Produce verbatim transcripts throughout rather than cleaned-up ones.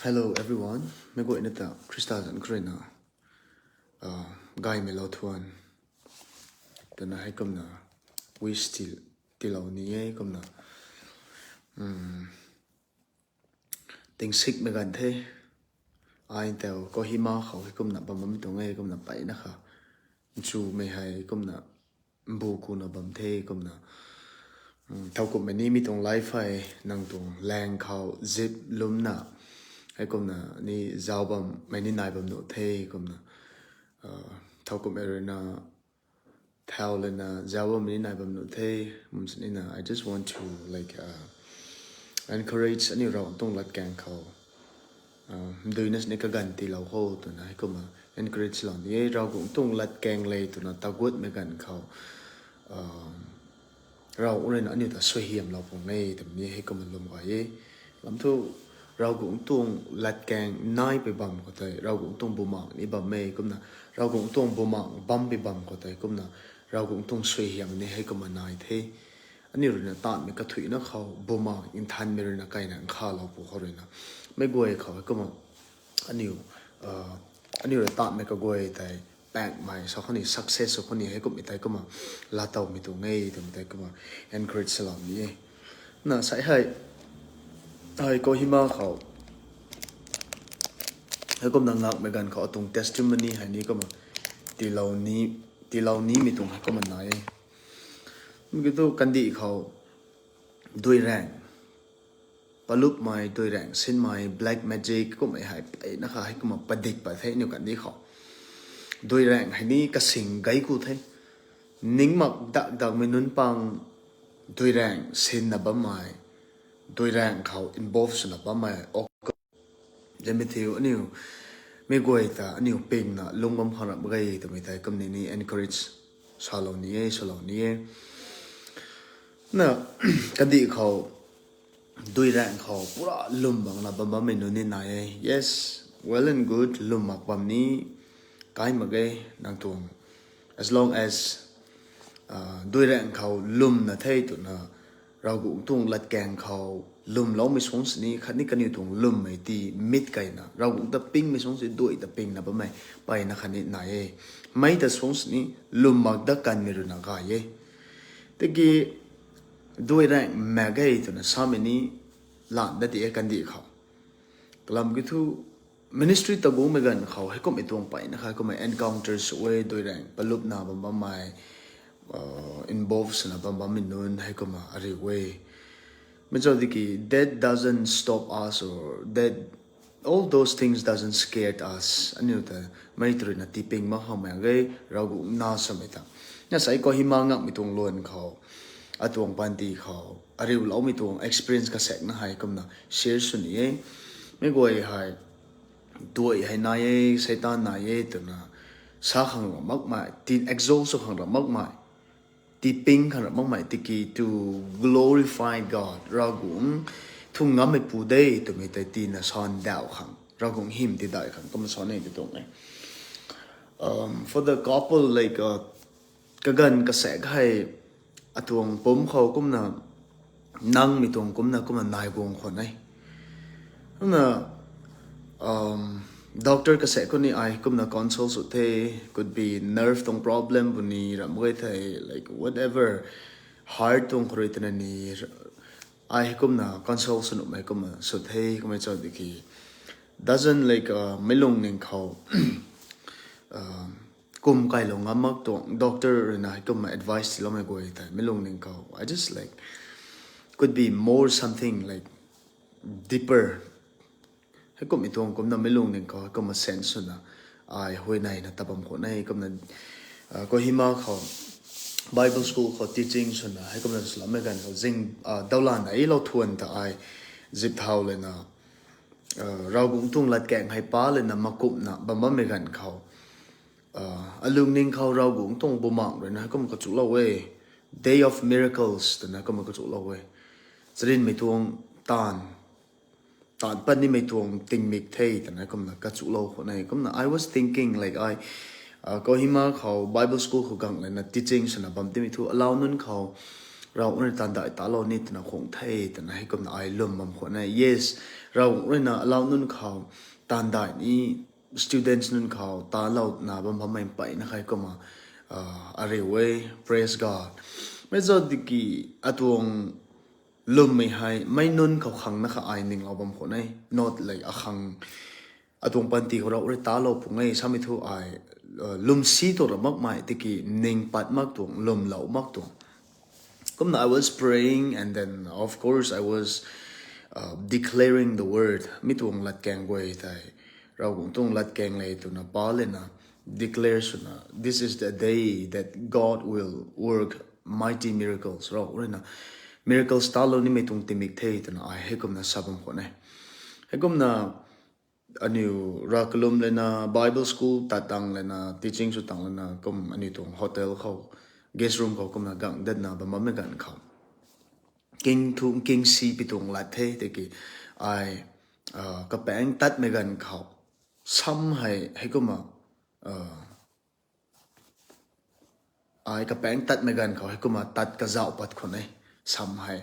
Hello everyone, meic guayna ta Khrista zanc khou rui na, uh, gaymei lou thuan twna heikumna wish ti, tilou ni e kumna. Um, tingsikmei ganv the, ai tau Kohima khou heikumna bam bam tuang e kumna mpeyna kha nchumei hei kumna mbu kuna bam the kumna. Um, thowkumhmei ni mi tuang life hei nang tuang lang khou zip lumna heikumna ni zauc bammei ni nai bam nuh the kumna. Uh, thowkumhmei rui na thau lana zauc bammei ni nai bam nuh the. Kum sinina, I just want to, like, uh, encourage aniu Ravguangc tuang latkaeng khou, uh, mduina sini kaganv tiilou kho twna heikumna encourage lou ni e. Ravguangc tuang latkaeng le twna taguatmei ganv khou, uh, Ravguangc rui na aniu ta suaihiamlou puni e twmei ni heikumna lwm gay e. Lam thu Ravguangc tuang latkaeng nai pui bam khou tei Ravguangc tuang bumaeng ni bam e kumna, Ravguangc tuang bumaeng bam pui bam khou tei kumna Ravguangc tuang suaihiam ni heikumna nai the. Aniu rui na taanvmei kathuicna khou bumaeng nthanmei rui na kaina nkhavlou pu khou rui na meic guay khou heikumna aniu, uh, aniu rui taanvmei kaguay tei paengmei sa khou ni, success sa khou ni heikumhmei tei kumna laatowmei tuang e twmei tei kumna encourage salou ni e. Na sai hei, hei Kohima khou heikumna ngakmei ganv khou atuang testimony hei ni kumna tiilou ni, tiilou nimei tuang heikumna nai e. Miki tu kandih khou duiraeng, palupmei, duiraeng sinmei, black magic kummei hei mpeyna kha heikumna padik pat the aniu kandih khou. Duiraeng hei ni kasing gay ku the. Ningmak dak dakmei nunc pang duiraeng sinna bammei, duiraeng khou involve swna bammei, ok, zami thiu aniu meic guay ta aniu pingna lung bam khang rap mak ge twmei tei kumna ni encourage salou ni e, swlou ni e. Na, kandih khou, duiraeng khou pura lwm bangna bam bammei nunc ni nai e. Yes, well and good, lwm mak bam ni kai mak ge nang tuang. As long as, uh, duiraeng khou lwmna the twna Ravguangc tuang latkaeng khou lwmloumei suang sini khatni kaniw tuang lwmmei ti mit kayna Ravguangc ta pingmei suang sini duai ta pingna bammei mpeyna khatni nai e. Mei ta suang sini lwm mak dat kanmei rui na gay e. Tiki duiraeng mak ge twna samei ni lan dat ti e kandih khou. Kalam kiu thu ministry ta guangmei ganv khou heikumhmei tuang mpeyna kha kumna encounter sw e, duiraeng palupna bam bammei, uh, involve swna bam bammei nunc heikumna ariu e. Mei chau tiki that doesn't stop us or that all those things doesn't scare us. Aniu ta mei ta rui na tiping mak khang mak ge, Ravguangc na samei ta. Na sai Kohima ngakmei tuang luan khou, atuang panty khou ariuloumei tuang experience kasaekna hei kumna share sw ni e. Meic guay hei duai hei nai e, Seitaan nai e twna sa khang rap makmei, ti exalt sw khang rap makmei, tiping khang rap makmei tiki to glorify God, Ravguangc thu ngammeipu de twmei tei tina sa ndauh khang, Ravguangc hym tidaih khang kumna sa ni ti tuang e. Um, for the couple, like, uh, kaganv kasaek hei atuang pumc khou kumna nangmei tuang kumna kumna nai guang khwan e. Kumna, um, doctor kasaek khou ni ai kumna consult sw the, could be nerve tuang problem bu ni ram mak ge thei, like, whatever, heart tuang khou rui twna ni, ai kumna consult sw nuhmei kumna sw the, kummei chau tiki doesn't, like, uh, meic lungning khou, uh, kum kailou ngam mak tuang doctor rui na heikumna advice tiiloumei guay tei meic lungning khou, I just, like, could be more something, like, deeper. Heikumhmei tuang kumna meic lungning khou heikumna sense swna ai huayneyna tabam khwan e kumna, uh, Kohima khou Bible school khou teaching swna heikumna swloumei ganv khou zing, uh, dawlanna ilou thuan ta ai zip thau lana, uh, Ravguangc tuang latkaeng hei pa lana makumhna bam bammei ganv khou, uh, alungning khou Ravguangc tuang bumaeng rui na heikumna kachuklou e. Day of miracles twna kumna kachuklou e. Charynmei tuang taanv, taanv pat nimei tuang tingmik the twna kumna kachuklou khwan e. Kumna I was thinking, like, ai, uh, Kohima khou Bible school khou gang lana teaching swna bam timei thu alau nunc khou, Ravguangc rui taanv dai talou ni twna khang the twna heikumna ai lwm bam khwan e. Yes, Ravguangc rui na alau nunc khou taanv dai ni students nunc khou talou na bam bammei mpeyna khe kumna, uh, ariu e, praise God. Mei zauc tiki atuang lwmmei hei mei nunc khou khang na kha ai ninglou bam khwan e. Not like akhang atuang panty khou Ravguangc rui talou pung e samei thu ai, uh, lwmsi tu ra makmei tiki ning pat mak tuang, lwmlou mak tuang. Kumna I was praying, and then of course I was, uh, declaring the word. Mi tuang latkaeng guay tei, Ravguangc tuang latkaeng le twna pa lena declare swna, this is the day that God will work mighty miracles. Ravguangc rui na miracles talou nimei tuang timik the twna ai heikumna sa bam khwan e. Heikumna aniu rav kalum lena, Bible school tat tang lena, teaching sw tang lena, kum aniu tuang hotel khou, guest room khou kumna gang datna bam bammei ganv khou, king thu, king si pi tuang lat the tiki ai, uh, kapaeng tatmei ganv khou, sam hei heikumna, uh, ai kapaeng tatmei ganv khou heikumna tat kazauh pat khwan e. Sam hei,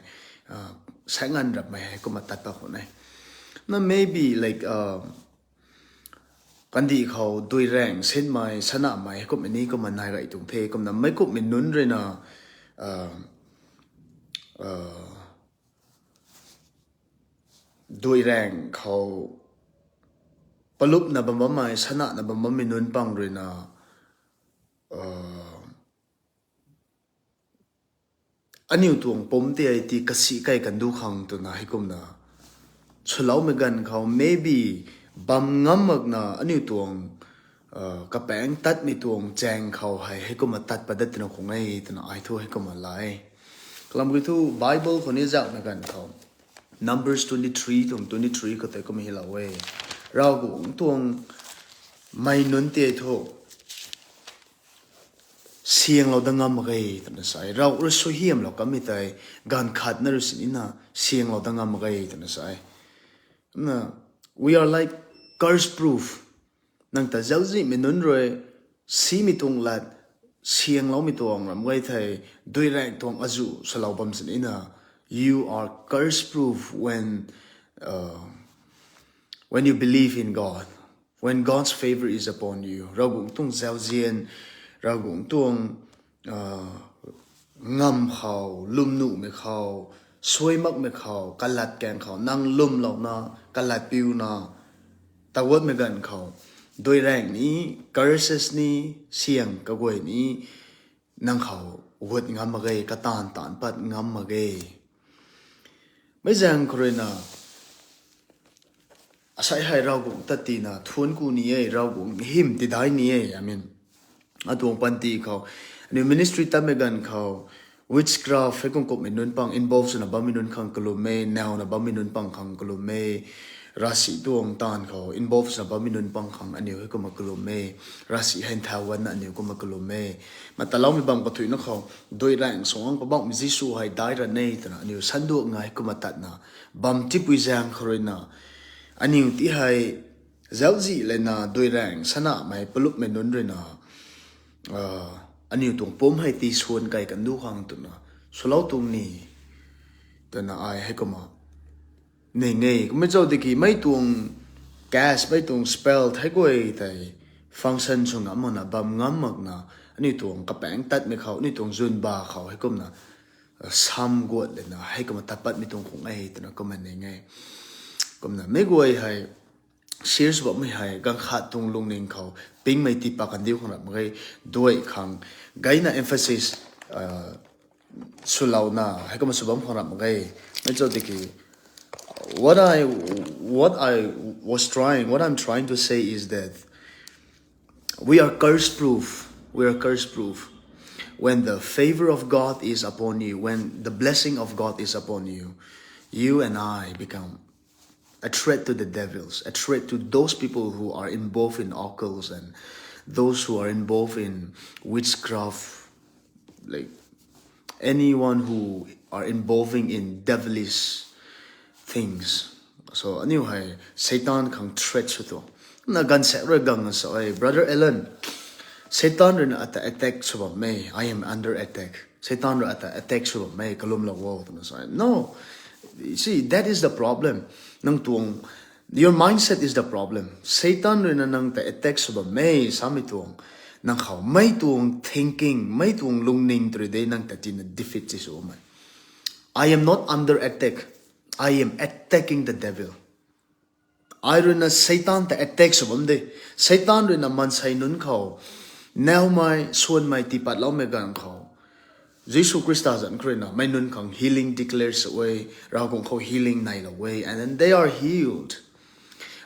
uh, saengan rapmei heikumna tat pat khwan e. Na maybe like, uh, kandih khou duiraeng sinmei, sanamei heikumna ni kumna nai gay tuang the, kumna meic kumhmei nunc rui na, uh, uh, duiraeng khou palupna bam bammei, sanana bam bammei nunc pang rui na, uh, aniu tuang pumc tei ti kasi kai kan du khang twna heikumna swloumei ganv khou maybe bam ngam makna aniu tuang, uh, kapaeng tatmei tuang chaeng khou hei heikumna tat pat dat twna khang e twna ai thu heikumna la e. Kalam kiu thu Bible khou ni zaumei ganv khou Numbers twenty three tuang twenty three khou tei kumna hylou e. Ravguangc tuang mei nunc tei thu sianglou dat ngam mak ge twna sa e. Ravguangc rui suaihiamlou kanmei tei ganv khatna rui sini na sianglou dat ngam mak ge twna sa e. Na, we are like curse proof. Nang ta zauczihmei nunc rui simei tuang lat siangloumei tuang ram guay thei, duiraeng tuang azuh swlou bam sini na, you are curse proof when, uh, when you believe in God, when God's favor is upon you. Ravguangc tuang zauzian, Ravguangc tuang, uh, ngamv khou, lwmnuhmei khou, suai makmei khou, kalat kaeng khou nang lwmlouna kalat piuna, taguatmei ganv khou duiraeng ni, curses ni, siang kaguay ni nang khou gut ngam mak ge, kataanv taanv pat ngam mak ge. Mei zaeng khou rui na, asei hei Ravguangc ta tina thuanc ku ni e, Ravguangc hym tidai ni e, I mean. Atuang panty khou, aniu ministry tatmei ganv khou, witchcraft heikum kumhmei nunc pang involve swna bammei nunc khang kalum e, nauna bammei nunc pang khang kalum e, ravsic tuang taanv khou involve swna bammei nunc pang khang aniu heikumna kalum e, ravsic hei nthau ganna aniu kumna kalum e. Mataloumei bam kathuicna khou, duiraeng suang pabauhmei Jisu hei dai ra ne twna aniu sanduak ngai kumna tatna bam tipui zaeng khou rui na, aniu ti hei zauczih lana duiraeng sanamei palupmei nunc rui na, uh, aniu tuang pumc hei ti suan kai kan du khang twna swlou tuang ni twna ai heikumna ning e. Kummei zauc tiki mei tuang cast, mei tuang spell thei guay tei function sw ngam makna, bam ngam makna, aniu tuang kapaeng tatmei khou, aniu tuang zunba khou heikumna, uh, sam guat lana heikumna tat patmei tuang khang e twna kumna ning e. Kumna mei guay hei serious bammei hei ganv khat tuang lungning khou pingmei tiipat kan diu khang rap mak ge, duai khang gayna emphasis, uh, swlouna heikumna sw bam khang rap mak ge. Mei zauc tiki, what I, what I was trying, what I'm trying to say is that we are curse proof. We are curse proof. When the favor of God is upon you, when the blessing of God is upon you, you and I become a threat to the devils, a threat to those people who are involved in occults and those who are involved in witchcraft, like, anyone who are involving in devilish things. So aniu hei Satan khang threat sw tuang. Na ganv sek rui gang sa e, Brother Alan, Satan rui na ata attack sw bam e, I am under attack. Satan rui ata attack sw bammei kalumlou o twna sa. No. See, that is the problem. Nang tuang, your mindset is the problem. Satan rui na nang ta attack sw bammei samei tuang. Nang khou mei tuang thinking, mei tuang lungning tw rui de nang ta tina defeat ti sw bammei. I am not under attack. I am attacking the devil. Ai rui na Satan ta attack sw bam de. Satan rui na maansei nunc khou naumei, suanmei, tiipatloumei ganv khou Jisu Khrista zanc khou rui na mei nunc khang healing declare sw e, Ravguangc khou healing neilou e, and then they are healed.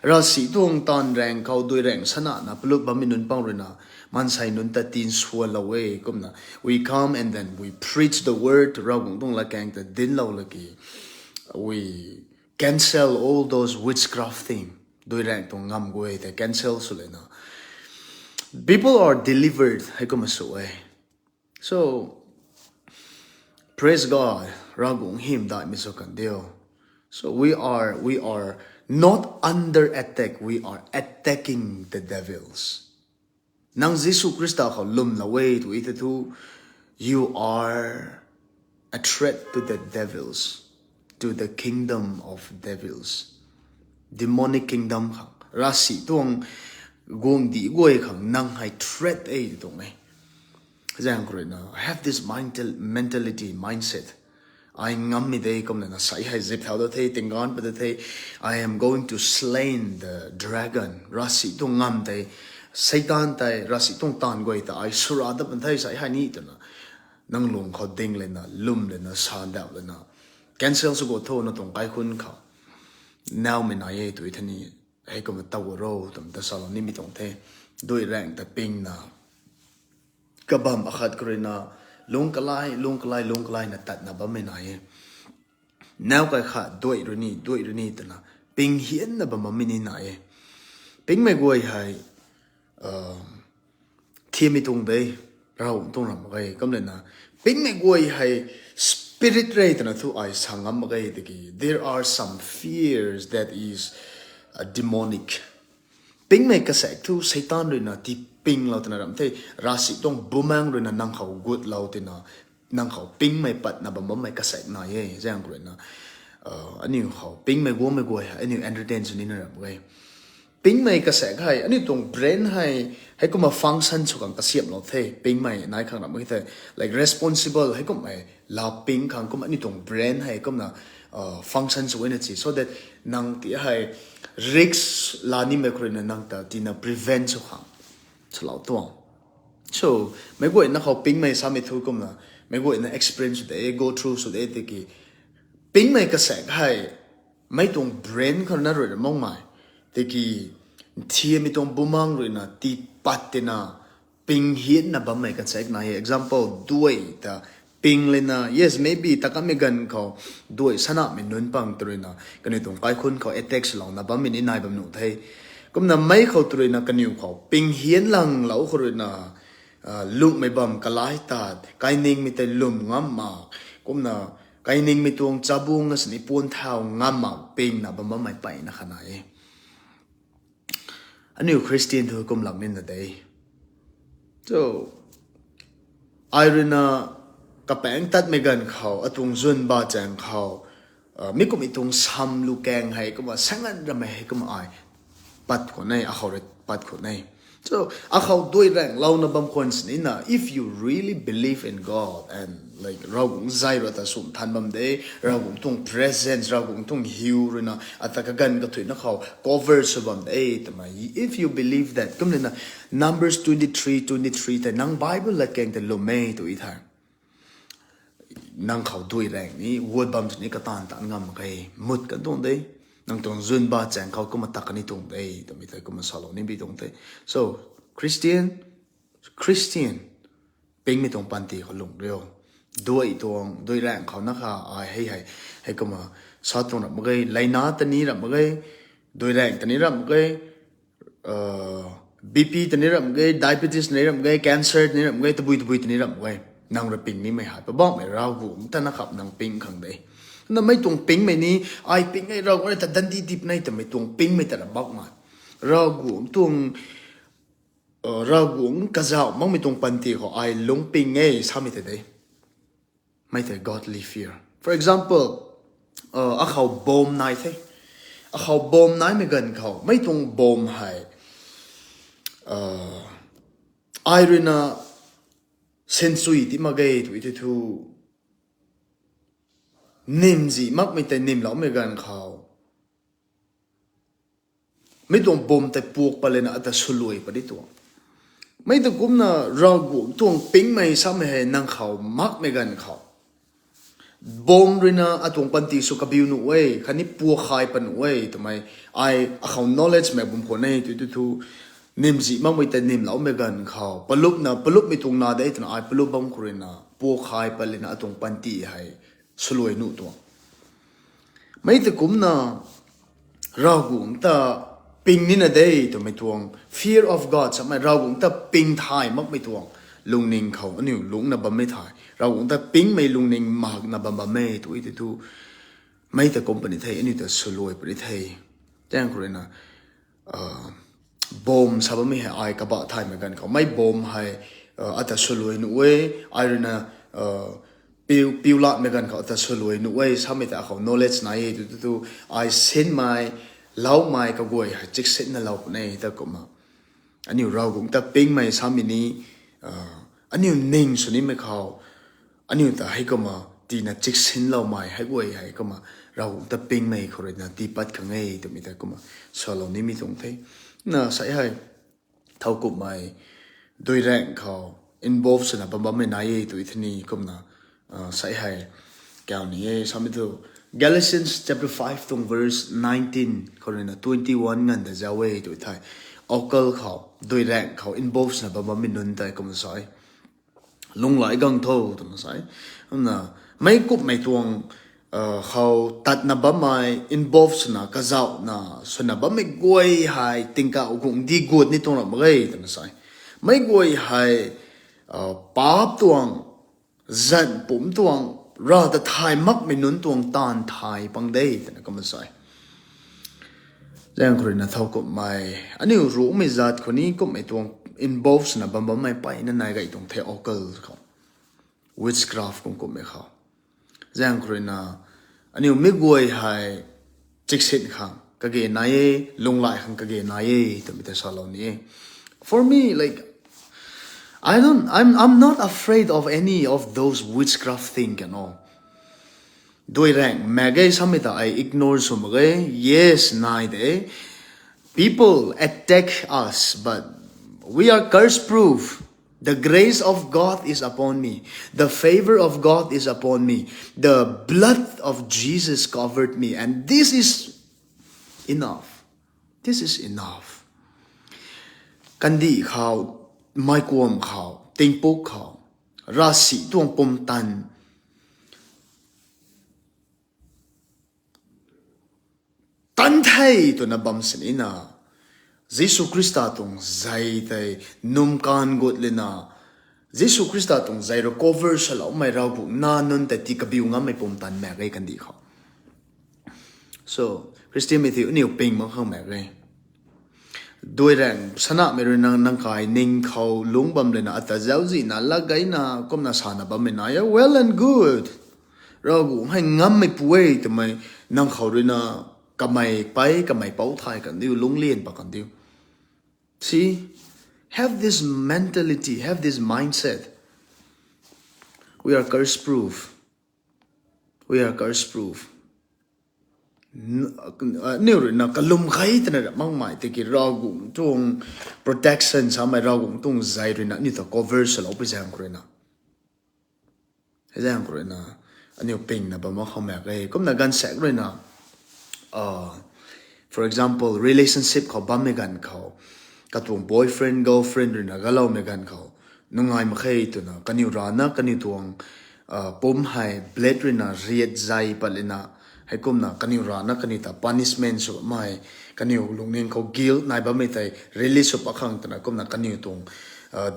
Ravsic tuang taanv raeng khou dui raeng sana na palut bammei nunc pang rui na maansei nunc ta tin sualou e. Kumna we come and then we preach the word, Ravguangc tuang latkaeng ta dinclou laki, we cancel all those witchcraft thing. Dui raeng tuang ngam guay tei cancel sw lana people are delivered, heikumna sw e. So, praise God, Ravguangc hym daihmei sw kan diu. So we are, we are not under attack, we are attacking the devils. Nang Jisu Khrista khou lwmlou e tw e tei thu, you are a threat to the devils, to the kingdom of devils, demonic kingdom khang, ravsic tuang guangcdic guay khang nang hei threat e tuang e. Zaeng khou rui na, have this mental, mentality, mindset. Ai ngammei de, kumna na sei hei zip thau da the, tingganv pat da the, I am going to slain the dragon. Ravsic tuang ngam tei, Satan tei, ravsic tuang taanv guay ta ai swra dat pan the sei hei ni twna nang lung khou ding lana, lwm lana, sandauh lana, cancel sw go tho na tuang kaikhunc khou. Naumei nai e tw e thei ni, heikumna taw ro twmei ta salou nimei tuang the. Dui raeng ta pingna, kabam akhat khou rui na, lungc kalai, lungc kalai, lungc kalai na tatna bammei nai e. Nau kai khat duai rui ni, duai rui ni twna ping hianna bam bammei ni nai e. Pingmei guay hei thiammei tuang de, Ravguangc tuang ram mak ge. Kumlana, pingmei guay hei spirit re twna thu ai sa ngam mak ge tiki, there are some fears that is demonic. Pingmei kasaek thu Satan rui na tii pinglou twna ram the, ravsic tuang bumaengc rui na nang khou gutlou twna, nang khou pingmei patna bam bammei kasaek nai e. Zaeng khou rui na, aniu khou pingmei guangmei guay hei aniu entertain sw nina ram mak ge. Pingmei kasaek hei aniu tuang brain hei, heikumna function sw khang kasiamhlou the, pingmei nai khang ram mak ge the, like responsible heikumhmei la ping khang kum aniu tuang brain hei kumna function sw e na ti, so that nang ti hei risk la nimei khou rui na nang ta tina prevent sw khang swlou tuang. So, meic guayna khou pingmei samei thu kumna, meic guayna experience sw de, go through sw de tiki, pingmei kasaek hei mei tuang brain khou na rui ra makmei tiki, thiammei tuang bumaengc rui na tii pat tina ping hianna bammei kasaek nai e. Example, duai ta ping lana, yes, maybe ta kamei ganv khou duai sanamei nunc pang tw rui na kaniw tuang kaikhunc khou attack swlouna bammei ni nai bam nuh the. Kumna mei khou tw rui na kaniw khou ping hian langlou khou rui na, lungmei bam kalai tat, kainingmei tei lwm ngam mak, kumna kainingmei tuang chabung na sini puan thau ngam mak pingna bam bammei peyna kha nai e. Aniu Christian thu kum lak nina de. So, ai rui na kapaeng tatmei ganv khou, atuang zwn ba chaeng khou, mi kumhmei tuang sam lu kaeng hei kumna sangan ramei hei kumna ai pat khwan e, akhou rui pat khwan e. So, akhou duai raenglouna bam khwan sini na, if you really believe in God and, like, Ravguangc zay rui ata sum than bam de, Ravguangc tuang presence, Ravguangc tuang hiu rui na ata kaganv kathuicna khou cover sw bam de twmei, if you believe that, kumlana Numbers twenty-three twenty-three tei nang Bible latkaeng tei lwm e tw e the. Nang khou duai raeng ni, guat bam sini kataanv tat ngam mak ge, mut kan tuang de. Nang tuang zwn ba chaeng khou kumna tak kan ni tuang de twmei tei kumna salou ni bi tuang the. So, Christian, Christian, pingmei tuang panty khou lung riu. Duai tuang, duai raeng khou na kha ai hei hei, hei kumna sa tuang ram mak ge, leina ta ni ram mak ge, duai raeng ta ni ram mak ge, BP ta ni ram mak ge, diabetes ta ni ram mak ge, cancer ta ni ram mak ge, tabui tabui ta ni ram mak ge. Nang rui ping nimei hei Poubauhmei Ravguangc ta na khap nang ping khang de. Na mei tuang pingmei ni, ai ping e, Ravguangc rui ta dandi dip nei twmei tuang pingmei ta ra bak ma. Ravguangc tuang, Ravguangc kazauh makmei tuang panty khou ai lungc ping e samei tei de. mei tei godly fear. For example, uh, akhou bom nai the. Akhou bom naimei ganv khou, mei tuang bom hei, uh, ai ruina sensuy ti mak ge tu ti thu, nimzi makmei tei nimloumei ganv khou, mei tuang bom tei puak pat lana ata swluai pat di tuang. Mei ta kumna Ravguangc tuang pingmei samei hei nang khou makmei ganv khou, bom ruina atuang panty sw kabiu nuh e, khatni puak khai pat nuh e twmei, ai akhou knowledge mei bum khwan e tu tu thu, nimzi makmei tei nimloumei ganv khou, palupna, palupmei tuang na de twna ai palup bam khou ruina, puak khai pat lana atuang panty hei swluai nuh tuang. Mei ta kumna Ravguangc ta ping nina de twmei tuang, fear of God samei, Ravguangc ta ping thay makmei tuang lungning khou aniu lungcna bammei thei, Ravguangc ta pingmei lungning makna bam bam e tu ti thu, mei ta kum puni the, aniu ta swluai puni the. Tang khou ruina, uh, bom sa bammei hei ai kabah thaymei ganv khou, mei bom hei, uh, ata swluai nuh e, ai ruina, uh, piu, piu latmei ganv khou ata swluai nuh e samei ta akhou knowledge nai e tu tu tu, ai sinmei, loumei kaguay hei chiksinna lou puni ta kumna, aniu Ravguangc ta pingmei samei ni, uh, aniu ning sw nimei khou, aniu ta hei kumna tina chiksinloumei hei guay hei kumna Ravguangc ta pingmei khou ruina tii pat khang e twmei ta kumna salou nimei tuang the. Na sei hei, thowkumhmei, duiraengh khou involve swna bam bammei nai e tu thei ni kumna, uh, sei hei, kau ni e samei thu, Galatians chapter five tuang verse nineteen khou ruina twenty-one nganv ta zauc e tu thei, occult khou, duiraengh khou involve swna bam bammei nunc tei kumna sa e, lunghlaic gang tho twna sa e. Kumna, meic kumhmei tuang, uh, khou tatna bammei, involve swna, kazauhna swna bammei guay hei tingkauh guangcdic guat ni tuang ra mak ge twna sa e. Meic guay hei, uh, paap tuang, zanc pumc tuang, Rav ta thay makmei nunc tuang taanv thay pang de twna kumna sa e. Zaeng khou ruina thowkumhmei, aniu ruhmei zat khou ni kumhmei tuang involve swna bam bammei mpeyna nai gay tuang the, occult khou, witchcraft kum kumhmei khou. Zaeng khou ruina, aniu mi guay hei chiksin khang kage nai e, lunghlaic khang kage nai e twmei ta salou ni e. For me, like, I don't, I'm, I'm not afraid of any of those witchcraft thing, you know. Duiraengh mak ge samei ta ai ignore sw mak ge. Yes, nai de. People attack us, but we are curse proof. The grace of God is upon me. The favor of God is upon me. The blood of Jesus covered me. And this is enough. This is enough. Kandih khou, meic kuam khou, tingpuk khou, ravsic tuang pumtan tan the twna bam sinina, Jisu Khrista tuang zei tei num kan gut lana, Jisu Khrista tuang zei recover saloumei Ravguangc nac nunc tei tii kabiu ngammei pumtan mak ge kandih khou. So, Christian mei tei aniu ping mak khang mak ge. Duiraengh sanamei rui nang, nang kai ning khou lungc bam lana ata zauczihna lat gayna kumna sana bammei nai e, well and good. Ravguangc hei ngammeipu e twmei nang khou ruina kamei pei, kamei pou thay kan diu, lungclian pat kan diu. See, have this mentality, have this mindset. We are curse proof. We are curse proof. Aniu ruina kalum khe twna ra makmei tiki Ravguangc tuang protection samei, Ravguangc tuang zei ruina aniu ta cover swlou pui zaeng khou ruina. Hei zaeng khou ruina, aniu pingna bam mak khang mak ge. Kumna gaanvsaekc ruina, for example, relationship khou bammei ganv khou, katuang boyfriend, girlfriend ruina galoumei ganv khou, nungai mak khe twna, kaniw rana, kaniw tuang, pum hei, blade ruina riat zay pat lana, heikumna kaniw rana, kaniw ta punishment sw bammei, kaniw lungning khou guilt nai bammei tei, release sw pat khang twna, kumna kaniw tuang,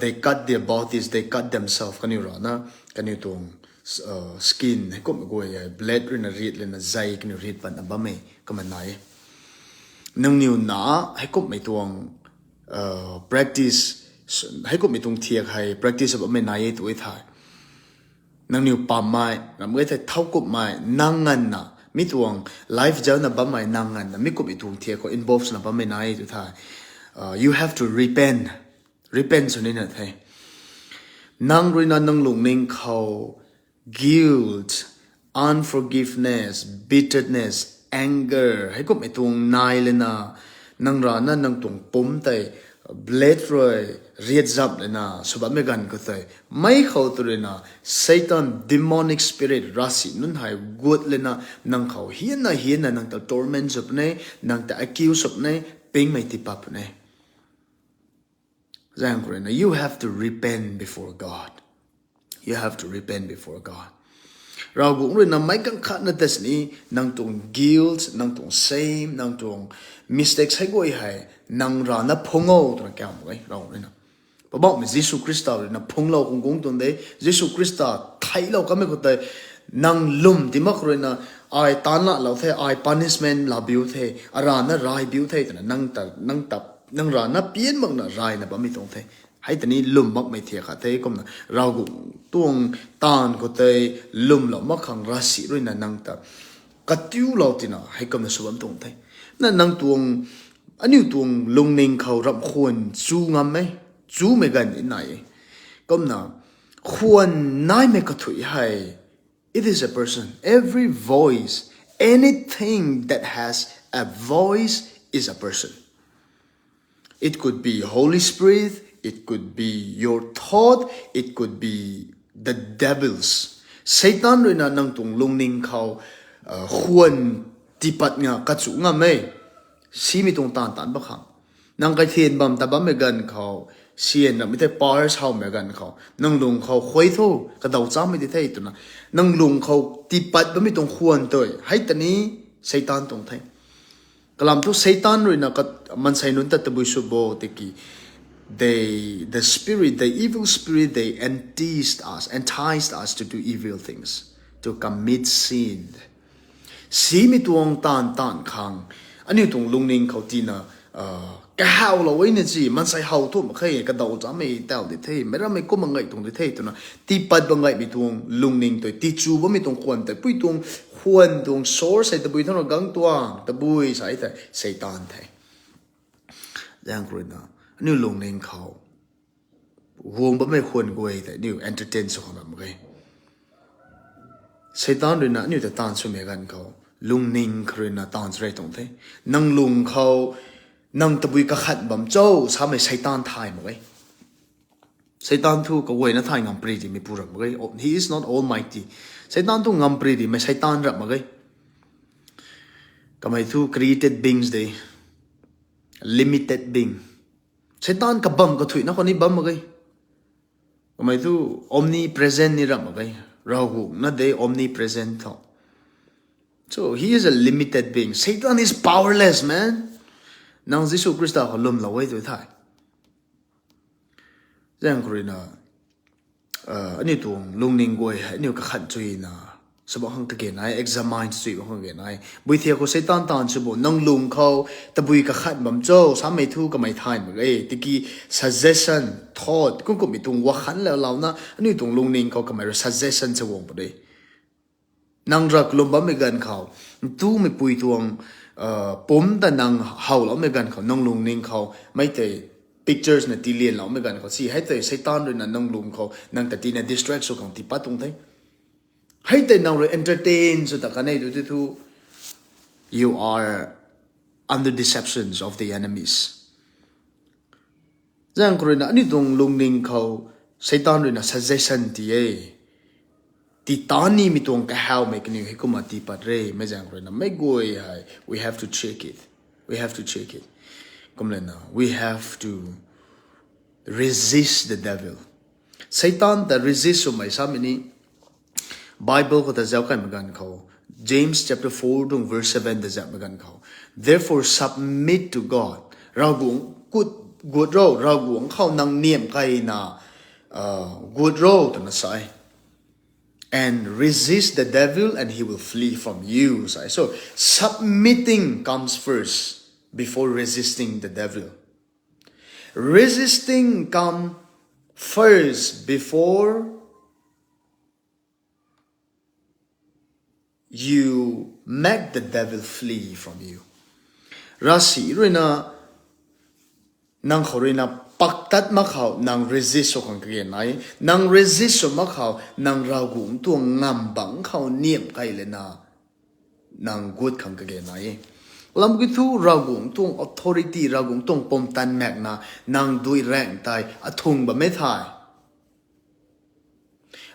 they cut their bodies, they cut themselves, kaniw rana, kaniw tuang skin heikum guay hei blade ruina riat lana zay kaniw riat patna bammei kumna nai e. Nangniw na heikumhmei tuang practice, heikumhmei tuang thiak hei practice bammei nai e tu e thei, Nangniw pammei, ram ge thei thowkumhmei, nang nganvna, mi tuang life zaucna bammei nang nganvna, mi kumhmei tuang thiak khou involve swna bammei nai tu thei. Uh, you have to repent. Repent sw nina the. Nang ruina nang lungning khou guilt, unforgiveness, bitterness, anger, heikumhmei tuang nai lena, nang rana nang tuang pum tei, blade rui, riat zap lena, sw bammei ganv khou tei, mei khou tu ruina, Satan, demonic spirit, ravsic nunc hei gut lena, nang khou hianna hianna nang ta torment sw puni, nang ta accuse sw puni, pingmei tipat puni. Zaeng khou ruina, you have to repent before God. You have to repent before God. Ravguangc ruina meic kang khatna tei sini, nang tuang guilt, nang tuang shame, nang tuang mistakes hei guay hei, nang rana phungc o twna kau mak e, Ravguangc ruina. Poubauhmei Jisu Khrista ruina phungclou khang guang tuang de, Jisu Khrista theiclou kamei khou tei, nang lwm ti mak ruina, ai taanc laalou the, ai punishment laa biu the, arana rai biu the twna, nang ta, nang ta, nang rana pian makna rayna bammei tuang the. Hei tei ni lwm makmei thiak khat the, kumna Ravguangc tuang taanv khou tei lwmlou mak khang ravsic ruina nang ta katiulou tina, heikumna sw bam tuang the. Na nang tuang, aniu tuang lungning khou ramh khwan chu ngam e, chumei ganv ni nai e. Kumna, khwan naimei kathuic hei, it is a person. Every voice, anything that has a voice is a person. It could be Holy Spirit, it could be your thought, it could be the devils. Satan ruina nang tuang lungning khou, uh, khwan tipat nga kachu ngam e. Simei tuang taanv taanc bam khang. Nang kaithian bam ta bammei ganv khou, sian ramhmei the, powers howmei ganv khou, nang lung khou khuay tho, kadaw chamei di the twna, nang lung khou tipat bammei tuang khwan tei, hei tei ni Satan tuang the. Kalam thu Satan ruina kat-, maansei nunc ta tabui sw bo tiki, they, the spirit, the evil spirit, they enticed us, enticed us to do evil things, to commit sin. Simei tuang taanv taanc khang, aniu tuang lungning khou tina, uh, kahawlou e na chi, maansei how thu mak khe, kadaw chamei tau di the, meic rammei kumna ngai tuang di the twna, tipat bam ngaimei tuang lungning tei, tichu bammei tuang khwan tei, pui tuang khwan tuang source hei tabui thangc rui gang tuang, tabui sa e thei, Satan the. Zaeng khou ruina, aniu lungning khou guang bammei khwan guay tei aniu entertain sw khang ram mak ge. Satan ruina aniu ta taanv swmei ganv khou, lungning khou ruina taanv sw rey tuang the. Nang lung khou, nang tabui kakhat bam cho, samei Satan thay mak ge. Satan thu kaguayna thay ngam pary dimei pu ram mak ge. He is not almighty. Satan thu ngam pary dimei Satan ram mak ge. Kamei thu created beings de. Limited being. Satan kabam kathuicna khou ni bam mak ge. Kamei thu omnipresent ni ram mak ge. Ravguangc na de omnipresent tho. So, he is a limited being. Satan is powerless, man. Nang Jisu Khrista khou lwmlou e tu thei. Zaeng khou ruina, uh, aniu tuang lungning guay hei, aniu kakhat chuina, sw bam khang kage nai, examine chui bam khang kage nai. Bui thiak khou Satan taanv sw bo, nang lung khou tabui kakhat bam cho, samei thu kamei thay mak ge, tiki suggestion, thought, kum kummei tuang wakhan laulouna, aniu tuang lungning khou kamei rui suggestion sa guang pu de. Nang rui kalum bammei ganv khou, ntumei pui tuang, uh, pumc ta nang howloumei ganv khou, nang lungning khou, mei tei pictures na tilianloumei ganv khou, si hei tei Satan ruina nang lung khou, nang ta tina distract sw khang tipat tuang the. Hei tei nang rui entertain sw ta kan e tu ti thu, you are under deceptions of the enemies. Zaeng khou ruina aniu tuang lungning khou Satan ruina suggestion ti e. Ti tan nimei tuang kahawmei kaniw hei kumna tipat re. Mei zaeng khou ruina mei guay hei, we have to check it. We have to check it. Kum lana, we have to resist the devil. Satan ta resist swmei samei ni, Bible khou ta zauc kaimei ganv khou, James chapter four tuang verse seven ta zaucmei ganv khou, "Therefore submit to God." Ravguangc kut guat ro, Ravguangc khou nang niamh kaina, uh, guat ro twna sa e. "And resist the devil and he will flee from you," sa e. So, submitting comes first before resisting the devil. Resisting come first before you make the devil flee from you. Ravsic ruina nang khou ruina paktat mak khou nang resist sw khang kage nai. Nang resist sw mak khou nang Ravguangc tuang ngam bangc khou niamh key lana nang gut khang kage nai. Lam ki thu Ravguangc tuang authority, Ravguangc tuang pumtan maekna nang dui raeng tei athung bammei thei,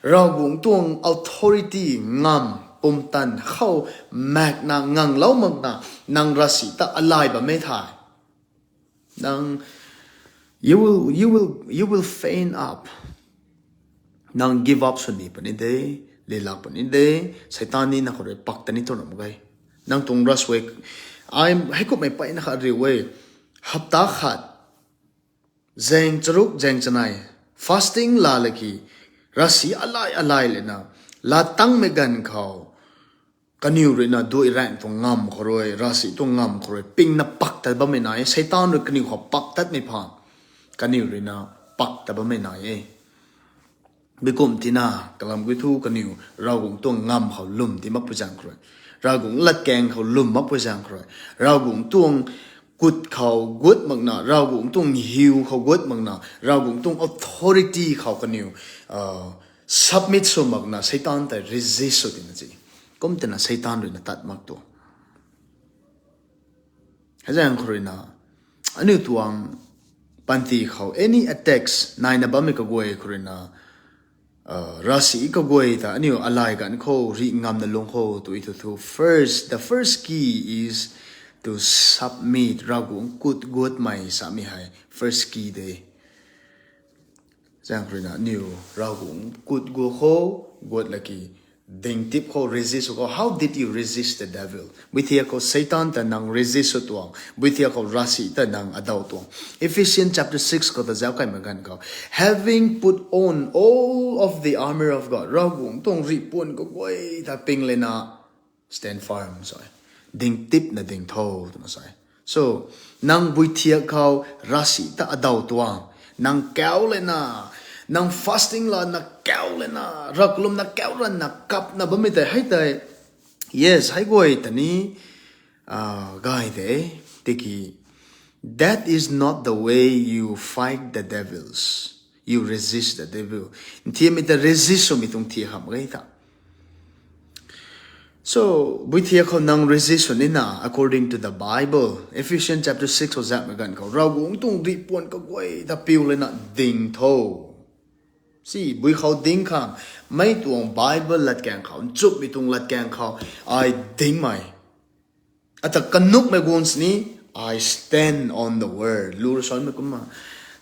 Ravguangc tuang authority, ngam, pumtan khou maekna nganglou makna nang ravsic ta alay bammei thei, nang you will you will you will faint up. Nang give up sw ni puni de, lilak puni de. Seitaan ni nang khou rui paktat ni tuang ram ge. Nang tuang ravsuai, ai heikummei peyna kha riu e. Hapta khat, zaeng charuk zaeng chanei, fasting laa laki, ravsic alay alay lana, laa tangmei ganv khou kaniw ruina dui raeng tuang ngam khou rui, ravsic tuang ngam khou rui pingna paktat bammei nai e. Seitaan rui kaniw khou paktatmei phaan kaniw ruina paktat bammei nai e. Bikum tina kalam ki thu kaniw Ravguangc tuang ngam khou lwm ti makpui zaeng khou rui, Ravguangc latkaeng khou lwm makpui zaeng khou rui, Ravguangc tuang kut khou gut makna, Ravguangc tuang hiu khou gut makna, Ravguangc tuang authority khou kaniw submit sw makna Seitaan tei resist sw tina si. Kum tina Seitaan ruina tat mak tu. Hei zaeng khou ruina aniu tuang panty khou any attacks naina bammei kaguay khou ruina, ravsic kaguay ta aniu alay ganv khou rih ngamna lung khou tu thu thu first, the first key is to submit, Ravguangc kut guatmei samei hei first key de. Zaeng khou ruina aniu Ravguangc kut guat khou, guat laki, ding tip khou resist sw khou. How did you resist the devil? Bui thiak khou Seitaan ta nang resist sw tuang, bui thiak khou ravsic ta nang adaw tuang. Ephesians chapter six khou ta zauc kaimei ganv khou, having put on all of the armor of God, Ravguangc tuang rihpuan kaguay ta ping lana stand firm sa e. Ding tipna ding tho twna sa e. So, nang bui thiak khou ravsic ta adaw tuang, nang kau lana, nang fasting lana kau lana, ravkalumna kau ranna kapna bammei tei hei tei, yes, hei guay ta ni gay de, tiki that is not the way you fight the devils. You resist the devil. Nthiammei ta resist swmei tuang thiak hamh ge ta. So, bui thiak khou nang resist sw nina, according to the Bible, Ephesians chapter six khou zakmei ganv khou, Ravguangc tuang rihpuan kaguay ta piu lana ding tho. Si, bui khou ding khang, mei tuang Bible latkaeng khou, nchumhmei tuang latkaeng khou, ai dingmei. Ata kanukmei guang sini, I stand on the word. Lu rui samei kumna,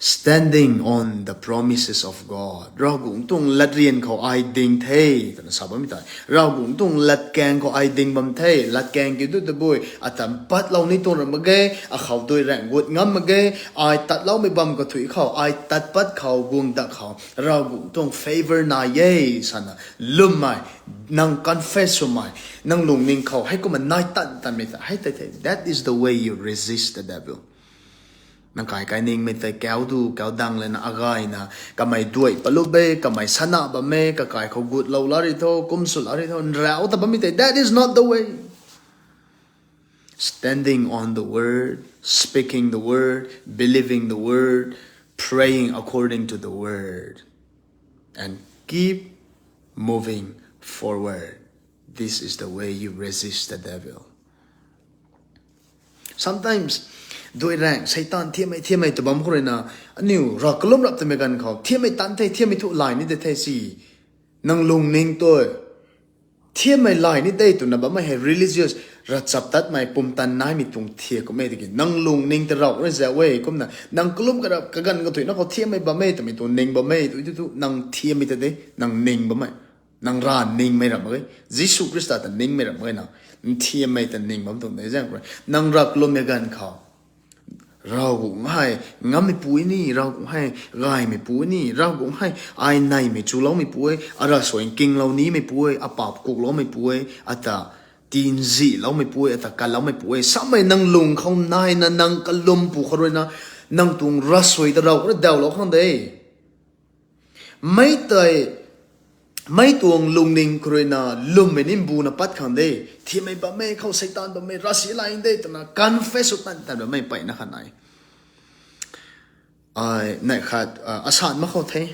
standing on the promises of God. Ravguangc tuang latryan khou ai ding the twna sa bammei tei, Ravguangc tuang latkaeng khou ai ding bam the, latkaeng kiu tu tabui, ata mpatlou ni tuang ram mak ge, akhou dui raeng gut ngam mak ge, ai tatloumei bam kathuic khou, ai tat pat khou, guang dak khou, Ravguangc tuang favour nai e sana lwmmei, nang confess swmei, nang lungning khou heikumna nai tan tanmei ta hei tei the, that is the way you resist the devil. Nang kai kai ningmei tei kau du kau dang lana agayna, kamei duai palup e, kamei sana bam e, kakai khou gutlou la ri tho, kum sw la ri tho, nrau ta bammei tei, that is not the way. Standing on the word, speaking the word, believing the word, praying according to the word, and keep moving forward. This is the way you resist the devil. Sometimes, dui raeng, Seitaan thiammei, thiammei tw bam khou ruina, aniu rav kalum rap twmei ganv khou, thiammei tan the, thiammei thu lay ni de the si. Nang lungning tu, thiammei lay ni de twna bammei hei religious, ravchaptatmei, pumtan naimei tuang thiak kummei tiki, nang lungning ta rav na zau e, kumna, nang kalum karap kaganv kathuicna khou thiammei bam e twmei tuang ning bam e, tu, tu, tu, nang thiammei ta de, nang ning bam e. Nang rav ningmei ram mak ge, Jisu Khrista ta ningmei ram mak ge na, nthiammei ta ning bam tuang de zaeng khou rui. Nang rav kalummei ganv khou, Ravguangc hei ngammeipu ni, Ravguangc hei gaymeipu ni, Ravguangc hei ai neymei chuloumeipu e, aravsuai nkinglou nimeipu e, apaap kukloumeipu e, ata tinziloumeipu e, ata kanloumeipu e, samei nang lung khou naina nang kalumpu khou ruina, nang tuang ravsuai ta Ravguangc rui dawlou khang de. Mei tei mei tuang lungning khou ruina lwmmei ni mbuna pat khang de, thimei bammei khou Seitaan bammei ravsic lay de twna confess sw tan tan bammei mpeyna kha nai. Ai neih khat, ah, asan mak khou the.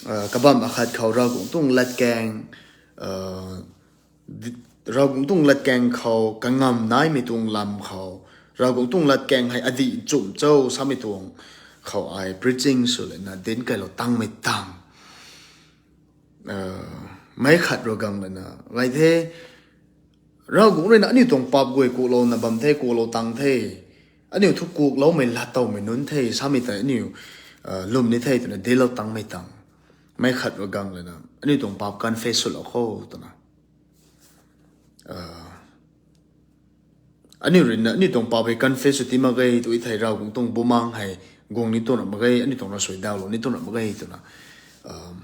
Ah, kabam akhat khou Ravguangc tuang latkaeng, ah, di-, Ravguangc tuang latkaeng khou kangam naimei tuang lam khou, Ravguangc tuang latkaeng hei adih nchumh cho samei tuang khou ai preaching sw lana dinc kailou tangmei tang. Ah, meic khat rui gang lana, gay the, Ravguangc ruina aniu tuang paap guay kuklouna bam the, kuklou tang the, aniu thu kukloumei lat towmei nunc the samei tei aniu, ah, lwm ni the twna dinclou tangmei tang. Meic khat rui gang lana, aniu tuang paap confess swlou kho twna. Ah, aniu ruina aniu tuang paap hei confess sw ti mak ge, tu thei Ravguangc tuang bumaengc hei guang ni tuang ram mak ge, aniu tuang ravsuai dawlou ni tuang ram mak ge twna, um,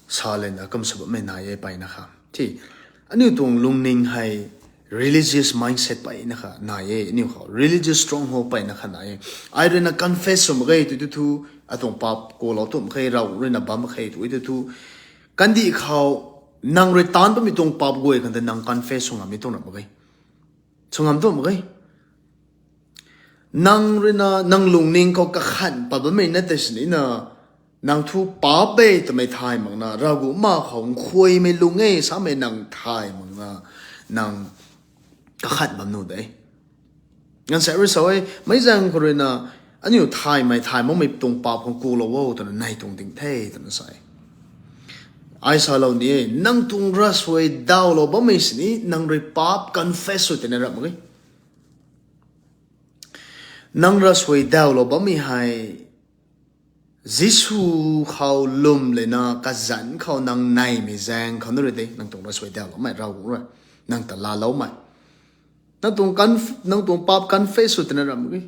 sa lana kum sw bammei nai e mpeyna kha. Ti, aniu tuang lungning hei religious mindset mpeyna kha nai e, aniu khou religious stronghold mpeyna kha nai e. Ai ruina confess sw mak ge tu tu thu, atuang paap kuklou tu mak khe, Ravguangc ruina bam mak khe tu tu thu, kandih khou nang rui taanc bammei tuang paap guay khang tei nang confess sw ngammei tuang ram mak ge. Sw ngam tuang mak ge. Nang ruina nang lungning khou kakhan pat bammei na tei sinina, nang thu paap e twmei thay makna, Ravguangc ma khou nkhuaymei lung e samei nang thay makna, nang kakhan bam nuh de. Ganvsaekc rui sa e, meic zaeng khou ruina, aniu thaymei thay makmei tuang paap khang kuklou o twna nei tuang ding the twna sa e. Ai salou ni e, nang tuang ravsuai dawlou bammei sini nang rui paap confess sw tina ram mak ge. Nang ravsuai dawlou bammei hei Jisu khou lwm lana kazanc khou nang neimei zaeng khou na rui de, nang tuang ravsuai dawloumei Ravguangc rui nang ta laaloumei, nang tuang conf-, nang tuang paap confess sw tina ram mak ge.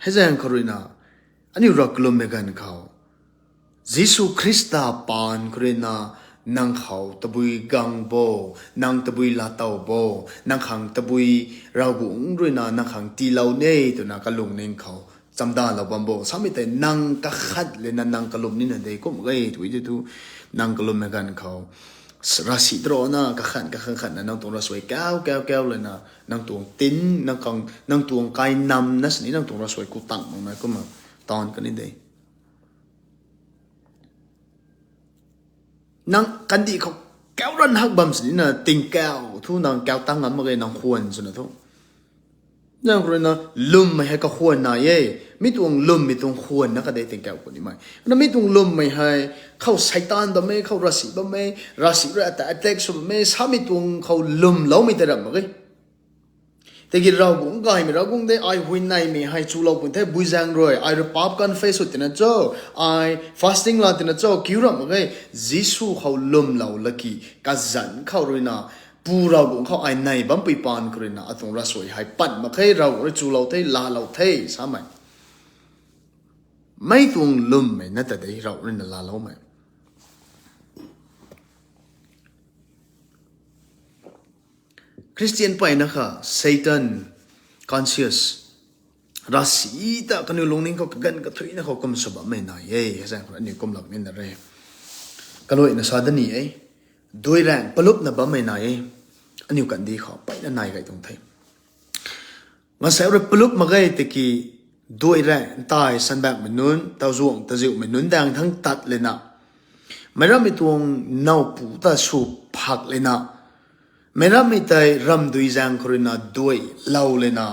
Hei zaeng khou ruina, aniu Rav kalummei ganv khou, Jisu Khrista paan khou ruina, nang khou tabui gang bo, nang tabui laatow bo, nang khang tabui Ravguangc ruina nang khang tiilou ne twna kalungning khou chamdanlou bam bo samei tei nang kakhat lana nang kalum nina de kum ge tu tu thu, nang kalummei ganv khou ravsic drona kakhat kakhat khatna nang tuang ravsuai kau kau kau lana nang tuang tin, nang khang, nang tuang kainamna sini nang tuang ravsuai ku tang makna kumna taanc kani de. Nang kandih khou kau ran hak bam sinina tingkauh thu nang kau tang ngam mak ge nang khwan swna thu. Nang khou ruina lwmmei hei kakhwan nai e. Mi tuang lwmmei tuang khwanna kade tingkauh khou nimei. Na mi tuang lwmmei hei khou Seitaan bammei, khou ravsic bammei, ravsic rui ata attack sw bammei, samei tuang khou lwmloumei tei ram mak ge. Tiki Ravguangc gaymei Ravguangc de, ai huayneymei hei chulou pun the, bui zaeng rui, ai rui paap confess sw tina cho, ai fasting laa tina cho, kiu ram mak ge, Jisu khou lwmlou laki, kazanc khou ruina, Pu Ravguangc khou ai nei bampui paan khou ruina, atuang ravsuai hei pat mak khe, Ravguangc rui chulou the, laalou the, samei. Mei tuang lwmmei na ta de, Ravguangc ruina laaloumei. Christian mpeyna kha Satan conscious. Ravsic ta kaniw lungning khou kaganv kathuicna khou kum sw bammei nai e, hei zaeng khou aniu kumlak nina re. Kaluaina sa da ni e, duai raeng palupna bammei nai e, aniu kandih khou mpeyna nai gay tuang the. Ngasek rui palup mak ge tiki duai raeng ntai sanbakmei nunc, tauzuang taziuhmei nunc daeng thangc tat lana, meic rammei tuang nowpu ta sw phak lana, meic rammei tei ramdui zaeng khou ruina duai lou lana,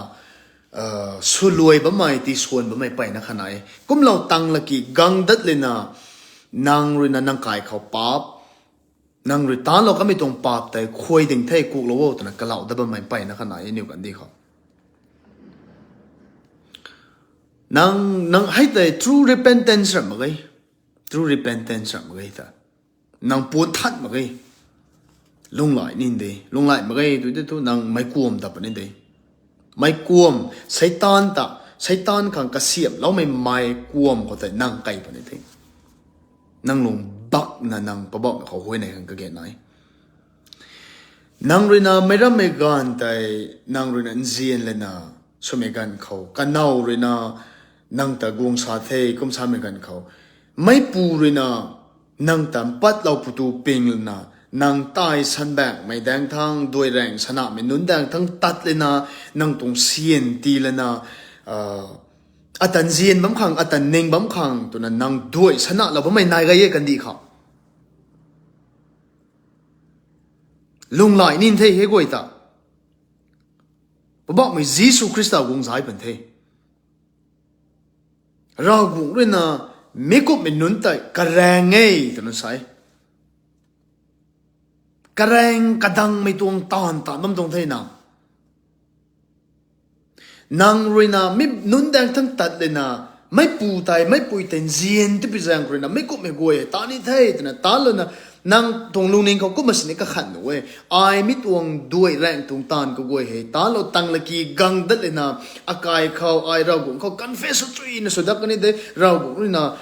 swluai bammei, tiswan bammei mpeyna kha nai e. Kumlou tang laki gang dat lana, nang ruina nang kai khou paap, nang rui taanclou kamei tuang paap tei khuay ding the, kuklou o twna kalau dat bammei mpeyna kha nai e aniu kandih khou. Nang, nang hei tei true repentance ram mak ge. True repentance ram mak ge ta. Nang puan than mak ge. Lunglai ni de. Lunglai mak ge tu de thu nang meic kuam ta puni de. Meic kuam, Seitaan ta, Seitaan khang kasiamhloumei meic kuam khou tei nang kai puni the. Nang lung bakna nang Poubauhmei khou huayney khang kage nai. Nang ruina meic rammei ganv tei, nang ruina nzian lana, swmei ganv khou kanow ruina nang ta guang sa the kum samei ganv khou, meipu ruina nang ta mpatlou pu tu ping lana, nang tai sanbakmei daeng thang, duai raeng sanamei nunc daeng thang tat lana, nang tuang syan ti lana, atan zian bam khang, atan ning bam khang twna nang duai sanalou bammei nai gay e kandih khou. Lunghlaic nin the hei guay ta. Poubauhmei Jisu Khrista guang zai pan the. Ravguangc ruina mi kumhmei nunc tei karaeng e twna sa e. Karaeng kadangmei tuang taanv taanc bam tuang the na. Nang ruina mi nunc daeng thang tat lana, meipu tei, meipui tei nzian tipi zaeng khou ruina, mi kumhmei guay hei taan ni the twna taan lana, nang tuang lungning khou kumna sini kakhat nuh e. Ai mi tuang duai raeng tuang taanv kaguay hei taanclou tang laki gang dat lana, akai khou, ai Ravguangc khou confess chuina sw dat kani de, Ravguangc ruina,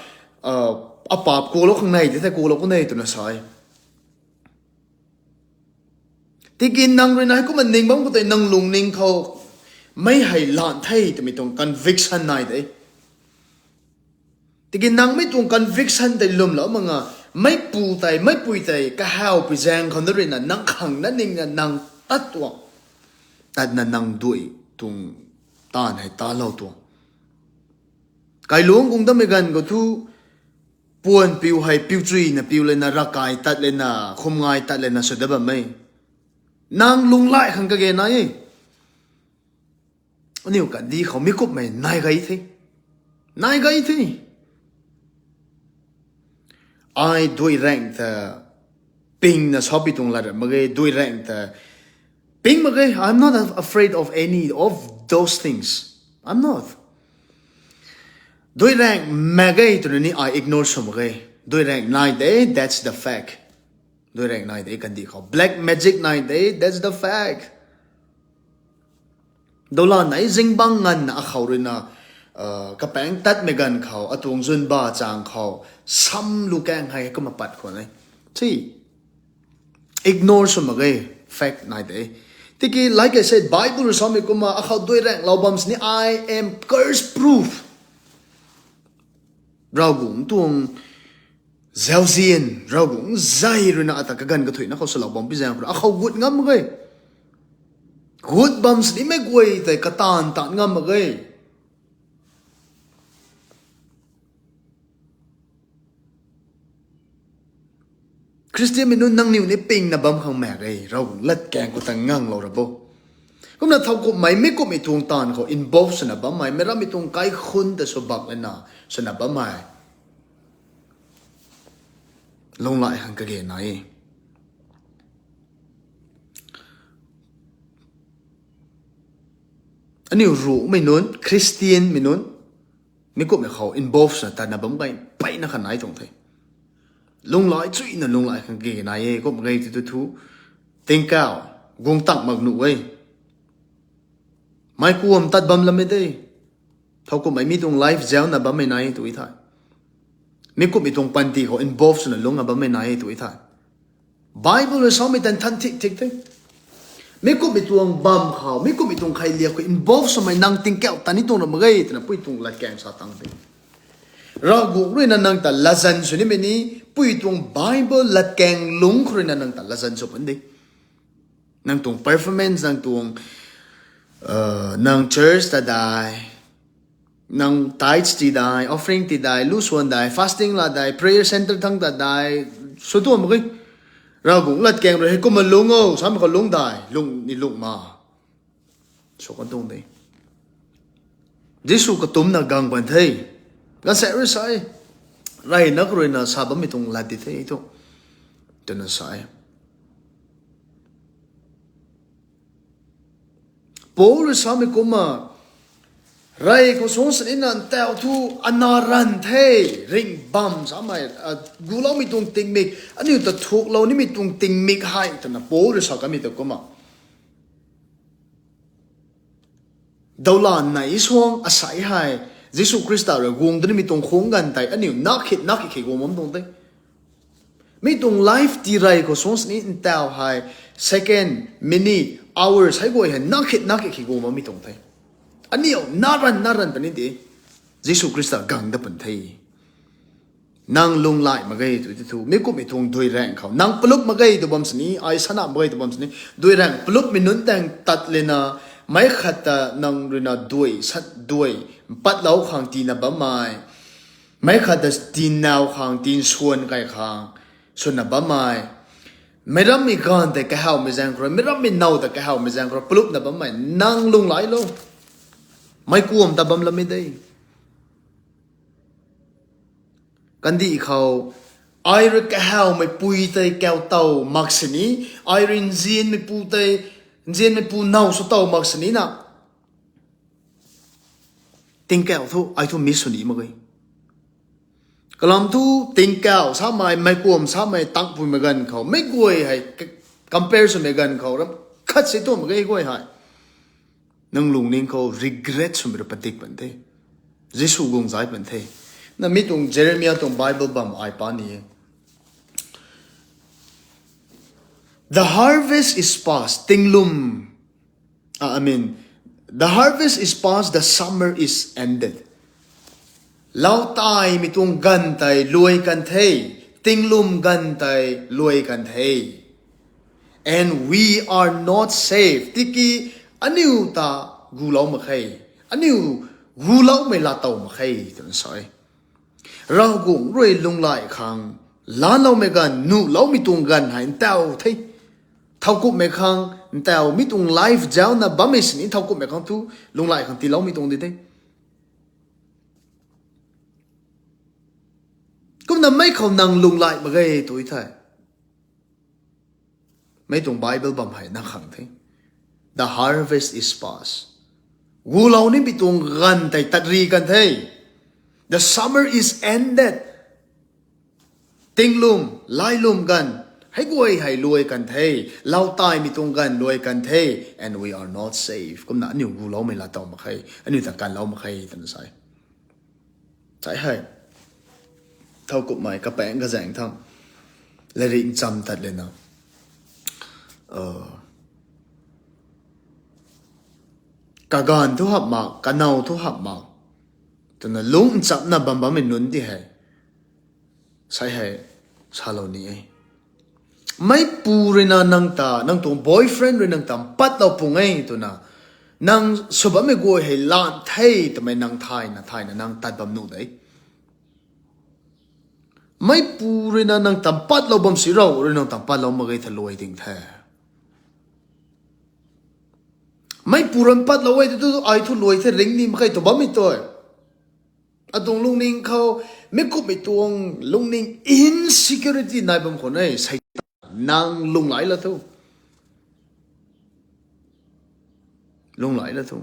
apaap kuaklou khang nei de thei kuaklou khang nei twna sa e. Tiki nang ruina hei kumna ning bam khou tei nang lungning khou mei hei lan the twmei tuang conviction nai de. Tiki nang mi tuang conviction tei lwmlou mak nga, meipu tei, meipui tei kahawpui zaeng khou na ruina nang khang na ningna nang tat tuang, tatna nang duai tuang taanv hei taanclou tuang. Kailuangc guang datmei ganv khou thu, puan piu hei piu chuyna piu lana, ravkai tat lana, khum ngai tat lana sw dat bam e. Nang lunghlaic khang kage nai e. Aniu kandih khou mi kumhmei nai gay the. Nai gay the. Ai duai raeng ta pingna sapui tuang lat ram mak ge, duai raeng ta ping mak ge. I'm not afraid of any of those things. I'm not. Duai raeng mak ge twna ni ai ignore sw mak ge. Duai raeng nai de, that's the fact. Duai raeng nai de kandih khou. Black magic nai de, that's the fact. Doula nei zingbangc nganvna akhou ruina, kapaeng tatmei ganv khou, atuang zunba chang khou, sam lu kaeng hei kumna pat khwan e. Si, ignore sw mak ge, fact nai de. Tiki, like I said, Bible rui samei kumna, akhou duai raenglou bam sini, I am curse proof. Ravguangc tuang zauzian, Ravguangc zai ruina ata kaganv kathuicna khou salou bam pi zaeng khou, akhou gut ngam mak ge. Gut bam sinimei guay tei kataanv taanc ngam mak ge. Khristianmei nunc nangniw ni pingna bam khang mak ge, Ravguangc latkaeng khou ta nganglou ra bo. Kumna thowkumhmei mi kumhmei tuang taanv khou involve swna bammei, meic rammei tuang kaikhunc ta sw bak lana swna bammei, lunghlaic khang kage nai e. Aniu ruhmei nunc, Khristianmei nunc, mi kumhmei khou involve swna tatna bam gay, mpeyna kha nai tuang the. Lunghlaic chuyna lunghlaic khang kage nai e, kum gay ti tu thu, tingkauh, guang tang mak nuh e. Mei kuam tat bam lam e de. Thowkumhmei mi tuang life zauna bammei nai e tw e thei. Mi kumhmei tuang panty khou involve swna lungna bammei nai e tw e thei. Bible rui samei tan than thik thik the. Mi kumhmei tuang bam khou, mi kumhmei tuang khailiak khou involve swmei nang tingkauh ta ni tuang ra mak ge twna pui tuang latkaeng sa tang the. Ravguangc ruina nang ta latzan sw nimei ni, pui tuang Bible latkaeng lungc khou ruina nang ta latzan sw pan de. Nang tuang performance, nang tuang, nang church ta dai, nang tithes ti dai, offering ti dai, lu swan dai, fasting la dai, prayer centre thang ta dai, sw tuang mak ge. Ravguangc latkaeng rui hei kumna lungc o, samei khou lungc dai, lungc ni lungc ma. Sw kan tuang de. Jisu katumcna gang pan the. Ganvsaekc rui sa e. Reyna khou ruina sa bammei tuang lat di the tu, twna sa e. Paul rui samei kumna, rey khou sung sini nang tau thu ana ranv the, ringh bam samei, guloumei tuang tingmik, aniu ta thuklou nimei tuang tingmik hei twna Paul rui sa kamei ta kumna. Doula nei suang asei hei, Jisu Khrista rui guang danimei tuang khung ganv tei aniu nak khit nak khit khe guang bam tuang the. Mi tuang life tii rey khou sung sini ntau hei, second, minute, hours hei guay hei nak khit nak khit khe guang bammei tuang the. Aniu nac ranv nac ranv puni de. Jisu Khrista gang dat pun the. Nang lunghlaic mak ge tw ti thu, mi kumhmei tuang duiraeng khou nang palup mak ge tw bam sini, ai sana mak ge tw bam sini, duiraeng palupmei nunc daeng tat lena, meic khat ta nang ruina duai sat duai, mpatlou khang tiina bammei, meic khat ta tiinnow khang, tiinsuan kai khang swna bammei, meic rammei ganv tei kahawmei zaeng khou rui, meic rammei now ta kahawmei zaeng khou rui palupna bammei, nang lunghlaic lo. Meic kuam ta bam lamei de. Kandih khou, ai rui kahawmei pui tei kau tow mak sini, ai rui nzianmeipu tei, nzianmeipu now sw tow mak sini na, tingkauh thu ai thu miss sw ni mak ge. Kalam thu tingkauh samei, meic kuam samei, tangpuimei ganv khou meic guay hei compare swmei ganv khou ram khat si tu mak ge guay hei. Nang lungning khou regret swmei rui padik pan the. Jisu guang zai pan the. Na mi tuang Jeremiah tuang Bible bam ai pa ni e. The harvest is past, tinglum, uh, I mean, the harvest is past, the summer is ended. Lau taimei tuang ganv tei luai kan the, tinglum ganv tei luai kan the. And we are not safe. Tiki aniu ta gulou mak khe. Aniu guloumei laatow mak khe twna sa e. Ravguangc rui lunghlaic khang laaloumei ganv, nuhloumei tuang ganv hei ntaw the. Thowkumhmei khang ntaw, mi tuang life zaucna bammei sini thowkumhmei khang thu lunghlaic khang tiiloumei tuang di the. Kumna mei khou nang lunghlaic mak ge tw the. Mei tuang Bible bam hei nang khang the. The harvest is past. Gulou nimei tuang ganv tei tat ri kan the. The summer is ended. Tinglum, lailum ganv hei guay hei luai kan the. Lau taimei tuang ganv luai kan the. And we are not safe. Kumna aniu guloumei laatow mak khe, aniu ta kanlou mak khe twna sa e. Sai hei, thowkumhmei kapaengc kazaeng thang, lairik ncham tat lena, kaganv thu hap mak, kanow thu hap mak twna lungc nchamna bam bammei nunc di hei, sai hei, salou ni e. Meipu ruina nang ta, nang tuang boyfriend rui nang ta mpatlou pung e twna, nang sw bammei guay hei lan the twmei nang thayna thayna nang tat bam nuh de. Meipu ruina nang ta mpatlou bam si rou rui nang ta mpatlou mak ge tha luai ding the. Meipu rui mpatlou e tu, ai thu luai the, ring ni mak khe tw bammei tei. Atuang lungning khou, mi kumhmei tuang lungning insecurity nai bam khwan e, Seitaan, nang lunghlaic la thu. Lunghlaic la thu.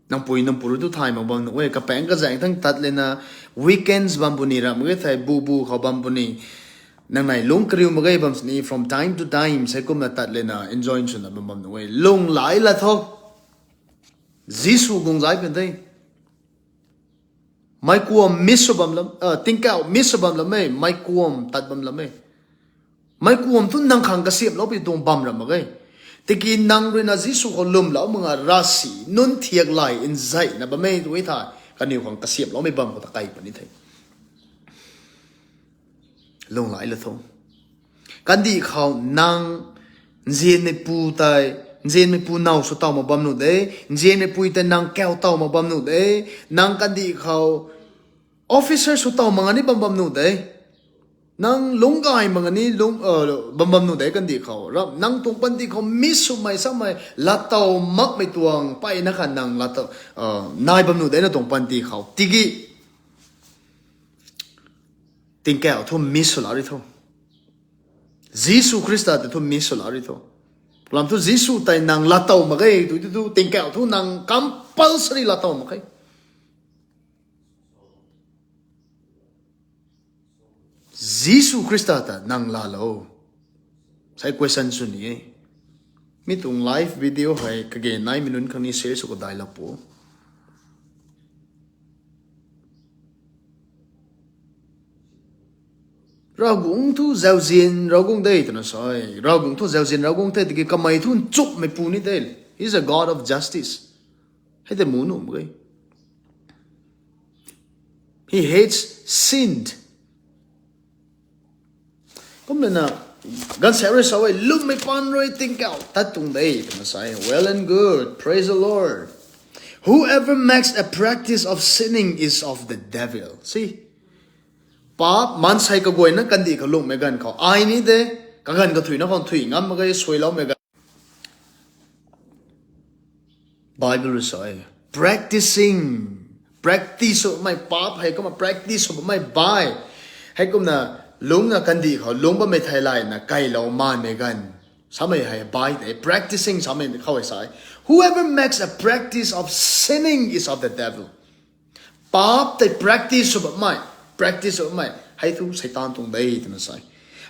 Nang pui nang pu rui tu thay mak bam nuh e, kapaengc kazaeng thang tat lena, weekends bam puni, ram ge thei bubu khou bam puni. Nang nei lungc kariu mak ge bam sini, from time to time sei kumna tat lena enjoy swna bam bam nuh e. Lunghlaic la tho. Jisu guang zai kan the. Meic kuam miss sw bam lam, tingkauh miss sw bam lam e, meic kuam tat bam lam e. Meic kuam thu nang khang kasiamhloupui tuang bam ram mak ge. Tiki nang ruina Jisu khou lwmlou mak nga ravsic nunc thiak lay nzeina bam e tw e thei, kaniw khang kasiamhloumei bam khou ta kai puni the. Lunghlaic la tho. Kandih khou nang nzianmeipu tei, nzianmeipu now sw tow mak bam nuh de, nzianmeipui tei nang kau tow mak bam nuh de, nang kandih khou officer sw tow mak nga ni bam bam nuh de. Nang lungc gay mak nga ni lung, bam bam nuh de kandih khou. Ram, nang tuang panty khou miss swmei samei, laatow makmei tuang mpeyna kha nang laatow, nai bam nuh de na tuang panty khou. Tiki tingkauh thu miss sw la ri tho. Jisu Khrista tei thu miss sw la ri tho. Lam thu Jisu tei nang laatow mak ge tw tu, tingkauh thu nang compulsory laatow mak khe. Jisu Khrista ta nang laalou. Sai question sw ni e. Mi tuang live video hei kage naimei nunc khang ni share sw kadailou pu. Ravguangc thu zauzian Ravguangc de twna sa e. Ravguangc thu zauzian Ravguangc the tiki kamei thu nchumhmeipu ni de. He is a God of justice. Hei tei mu nuh mak ge. He hates sin. Kumna na, ganv sa rui sa e, lwmmei paan rui tingkauh tat tuang de, twna sa e. Well and good. Praise the Lord. Whoever makes a practice of sinning is of the devil. See? Paap, maansei kaguayna kandih khou lungmei ganv khou ai ni de, kaganv kathuina khou thui ngam mak ge, suailoumei ganv. Bible rui sa e, practicing, practice swmei paap hei kumna practice swmei bai. Heikumna lungna kandih khou lungc bammei theilayna kailou maanmei ganv. Samei hei bai tei practicing samei khou hei sa e. Whoever makes a practice of sinning is of the devil. Paap tei practice sw bammei, practice sw bammei hei thu Seitaan tuang de, twna sa e.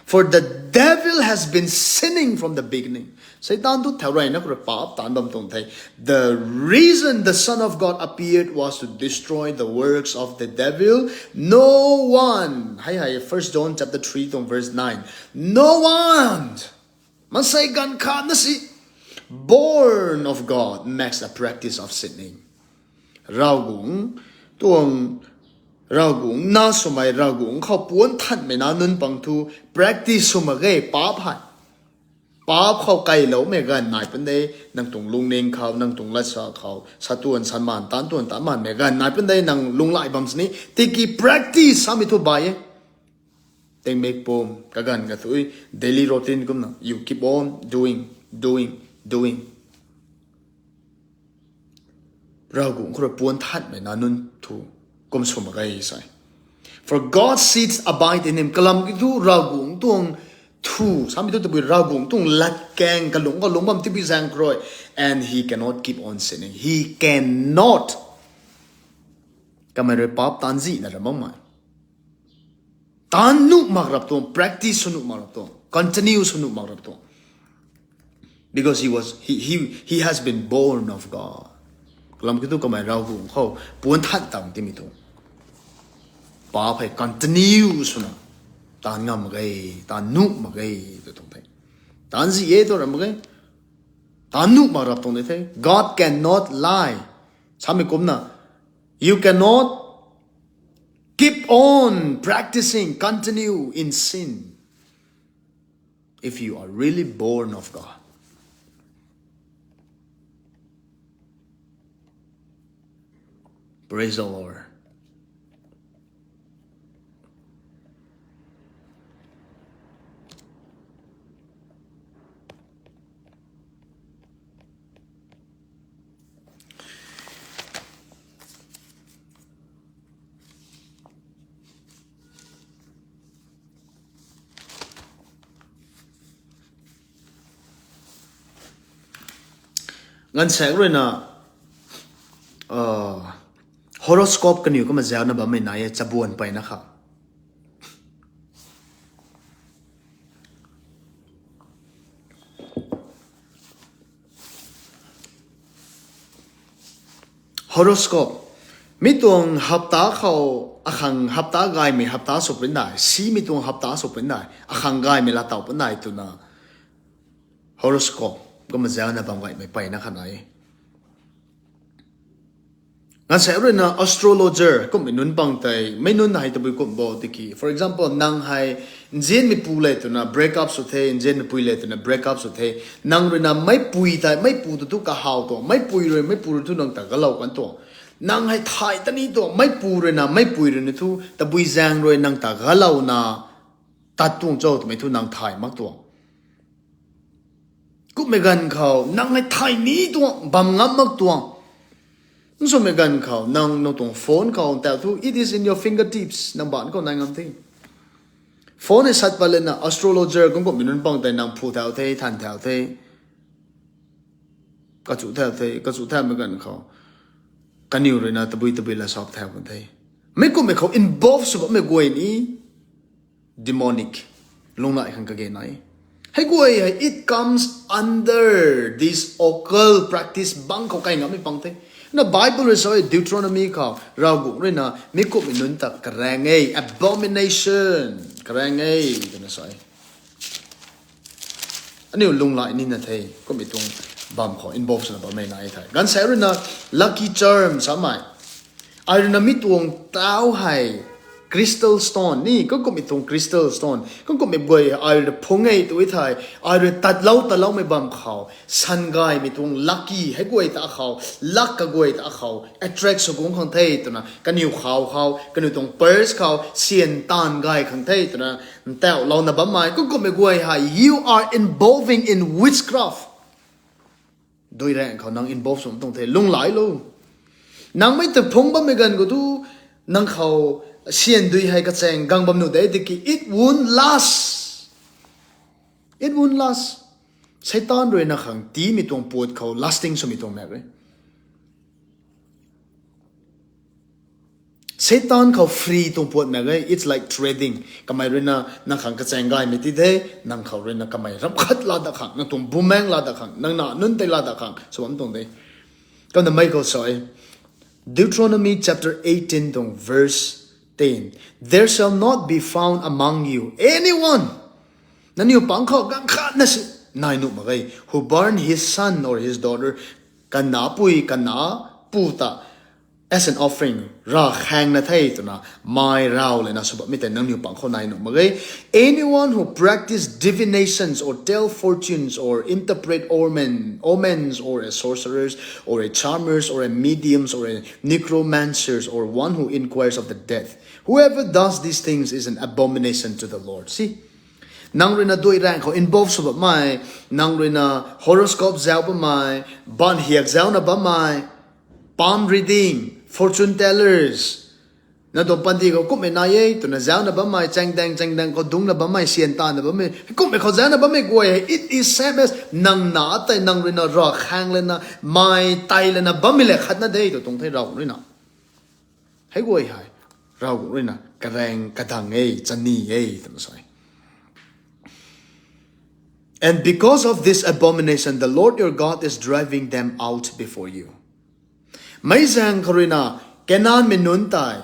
For the devil has been sinning from the beginning. Seitaan tu thau reyna khou rui paap taanc bam tuang the. The reason the Son of God appeared was to destroy the works of the devil. No one, hei hei First John chapter three tuang verse nine. No one, maansei ganv khat na si, born of God makes a practice of sinning. Ravguangc tuang, Ravguangc na swmei, Ravguangc khou puan thanmei nac nunc pang thu practice sw mak ge, paap hei. Paap khou kailoumei ganv nai pun de, nang tuang lungning khou, nang tuang latsa khou, sa tuan san maan, taanc tuan taanc maanmei ganv nai pun de, nang lunghlaic bam sini, tiki practice samei thu bai e. Tingmik pum, kaganv kathui, daily routine kumna, you keep on doing, doing, doing. Ravguangc khou rui puan thanmei nac nunc thu kum sw mak ge sa e. For God's seeds abide in him. Kalam kiu thu Ravguangc tuang thu, samei thu tabui Ravguangc tuang latkaeng kalungc khou lungc bam tipui zaeng khou rui. And he cannot keep on sinning. He cannot. Kamei rui paap taanc zihna ra makmei. Taanc nuh mak rap tuang, practice sw nuh mak rap tuang, continue sw nuh mak rap tuang. Because he was, he, he, he has been born of God. Kalam kiu thu kamei Ravguangc khou puan than tang timei tuang. Paap hei continue swna taanc ngam mak ge, taanc nuh mak ge, tw tuang the. Taanc zih e tw ra mak ge. Taanc nuh mak rap tuang de the. God cannot lie. Samei kumna, you cannot keep on practicing, continue in sin if you are really born of God. Praise the Lord. Ganvsaekc ruina, horoscope kaniw kumna zauna bammei nai e, chabuan peyna kha. Horoscope. Mi tuang hapta khou, akhang hapta gaymei hapta sw puni dai, simei tuang hapta sw puni dai, akhang gaymei laatow puni dai twna horoscope kumna zauna bam gaymei peyna kha nai e. Ganvsaekc ruina astrologer kummei nunc pang tei, meic nunc hei tabui kum bo tiki, for example, nang hei nzianmeipu le twna break up sw the, nzianmeipui le twna break up sw the, nang ruina meicpui tei meicpu ta thu kahaw tuang, meicpui rui meicpu rui thu nang ta galou kan tuang. Nang hei thay ta ni tuang, meicpu ruina meicpui ruina thu tabui zaeng rui nang ta galouna tat tuang cho twmei thu nang thay mak tuang. Kummei ganv khou nang hei thay ni tuang, bam ngam mak tuang. Nswmei ganv khou nang nang tuang phone khou tau thu, it is in your fingertips, nang baan khou nai ngam the. Phone hei sat pat lana astrologer kum kummei nunc pang tei nang phu thau the, than thau the, kachu thau the, kachu thaumei ganv khou kaniw ruina tabui tabui la sap thau kan the. Mi kummei khou involve sw bammei guay ni demonic, lunghlaic khang kage nai. Hei guay hei, it comes under this occult practice bang khou kai ngammei pang the. Na Bible rui sa e, Deuteronomy khou Ravguangc ruina mi kummei nunc ta karaeng e, abomination, karaeng e twna sa e. Aniu lunghlaic nina the kummei tuang bam khou involve swna bammei nai the. Ganvsaekc ruina lucky charm samei. Ai ruina mi tuang tau hei crystal stone ni, kumkumhmei tuang crystal stone, kumkumhmei guay ai ruina phung e tu thei, ai rui tatlou tatloumei bam khou, san gaymei tuang lucky hei guay ta khou, luck kaguay ta khou attract sw guang khang the twna, kaniw khou khou, kaniw tuang purse khou syan taanv gay khang the twna ntauhlouna bammei, kumkumhmei guay hei, you are involving in witchcraft. Dui raeng khou nang involve sw tuang the, lunghlaic lou. Nang mei ta phung bammei ganv khou tu, nang khou syan dui hei kachaeng gang bam nuh de, tiki it won't last. It won't last. Satan ruina khang tiimei tuang puat khou lasting swmei tuang mak e. Satan khou free tuang puat mak e, it's like trading. Kamei ruina nang khang kachaeng gaymei ti the, nang khou ruina kamei ramh khat laa dat khang, nang tuang bumaeng laa dat khang, nang na nunc tei laa dat khang sw bam tuang de. Kumna mei khou sa e, Deuteronomy chapter eighteen tuang verse ten, there shall not be found among you anyone, nangniw pang khou ganv khatna si nai nuh mak ge, who burn his son or his daughter, kanapui kanapu ta as an offering, ravkhaengna the twna mai raw lana sw bammei tei nangniw pang khou nai nuh mak ge. Anyone who practice divinations or tell fortunes or interpret omen, omens or a sorcerers or a charmers or a mediums or a necromancers or one who inquires of the dead, whoever does these things is an abomination to the Lord. See? Nang ruina dui raeng khou involve sw bammei, nang ruina horoscope zauc bammei, baanv hiak zaucna bammei, palm reading, fortune tellers, nang tuang panty khou kumhmei nai e twna zaucna bammei, chaengdaeng chaengdaeng khou dungcna bammei, syan taanna bammei, kumhmei khou zaucna bammei guay hei, it is same as nang na tei nang ruina ravkhaeng lana, mai tei lana bammei le khatna de tw tuang the Ravguangc ruina. Hei guay hei, Ravguangc ruina karaeng kadang e, chani e twna sa e. And because of this abomination, the Lord your God is driving them out before you. Meic zaeng khou ruina, Kanaanmei nunc tei,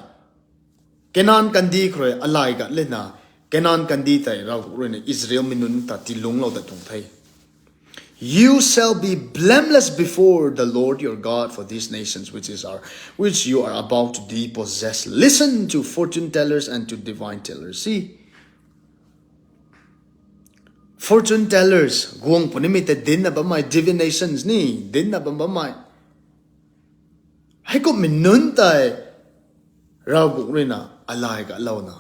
Kanaan kandih khou rui alay gat lana, Kanaan kandih tei Ravguangc ruina Israelmei nunc ta tiilungclou dat tuang the. You shall be blameless before the Lord your God for these nations which is our, which you are about to depossess. Listen to fortune tellers and to divine tellers. See, fortune tellers, guang punimei tei dincna bammei, divinations ni dincna bam bammei, heikumhmei nunc tei Ravguangc ruina alay galouna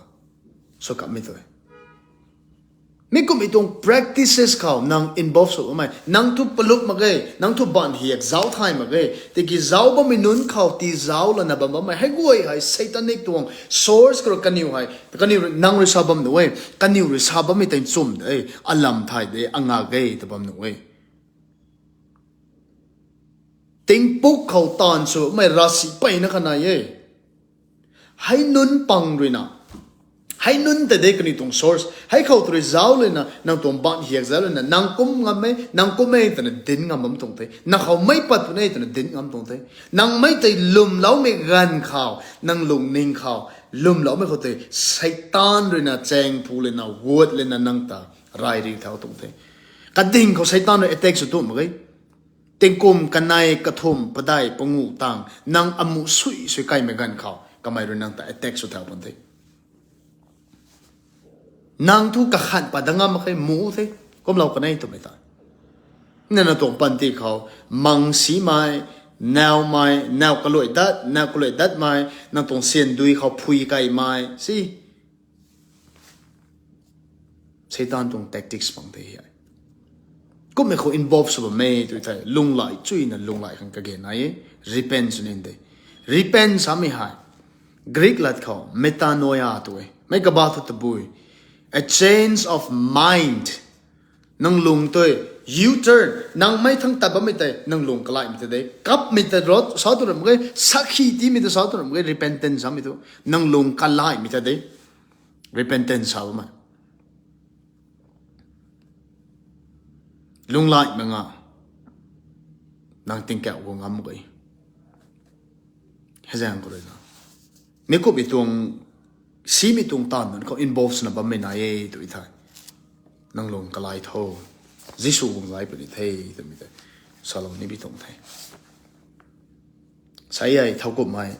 sw kapmei tu, mi kumhmei tuang practices khou nang involve sw bammei, nang thu palup mak ge, nang thu baanv hiak zauc thay mak ge, tiki zauc bammei nunc khou tii zauc lana bam bammei hei guay hei Satanic tuang source khou rui kaniw hei, kaniw rui nang rui sa bam nuh e, kaniw rui sa bammei tei nchumh de, alam thay de, angak e ta bam nuh e. Tingpuk khou taanv swmei ravsic mpeyna kha nai e. Hei nunc pang ruina, hei nunc tei de kaniw tuang source, hei khou tu rui zauc lana, nang tuang baanv hiak zauc lana, nang kum ngam e, nang kum e twna dinc ngam bam tuang the. Nang khou meic pat puni e twna dinc ngam tuang the. Nang mei tei lwmloumei ganv khou, nang lungning khou, lwmloumei khou tei Seitaan ruina chaeng phu lana, guat lana nang ta ray riu thau tuang the. Kading khou Seitaan rui attack sw tu mak ge. Tingkum kanei, kathumh, padeih, panguh tang, nang amuh sui sui kaimei ganv khou, kamei rui nang ta attack sw thau pun the. Nang thu kakhan pat dat ngam mak khe, mu the, kumlou kanei twmei ta. Nana tuang panty khou, mang simei, nowmei, now kaluai dat, now kaluai datmei, nang tuang syan dui khou phui kaimei, si. Seitaan tuang tactics pang tei hei. Kumhmei khou involve sw bammei tu thei, lunglai chuyna lunglai khang kage nai e, repent sw nin de. Repent samei hei, Greek lat khou metanoia tu e. Mei kaba thu tabui, a change of mind. Nang lung tei, U-turn, nang mei thangc tat bammei tei, nang lung kalaimei ta de. Kapmei ta rot sa tu ram ge, sakhi tiimei ta sa tu ram ge, repentance samei tu. Nang lung kalaimei ta de. Repentance sa bammei. Lunglaimei nga, nang tingkauh guang ngam mak ge. Hei zaeng khou ruina, mi kumhmei tuang, simei tuang taanv nunc khou involve swna bammei nai e tu thei, nang lung kalai tho. Jisu guang zai puni the twmei tei, salou ni bi tuang the. Sa hei thowkumhmei,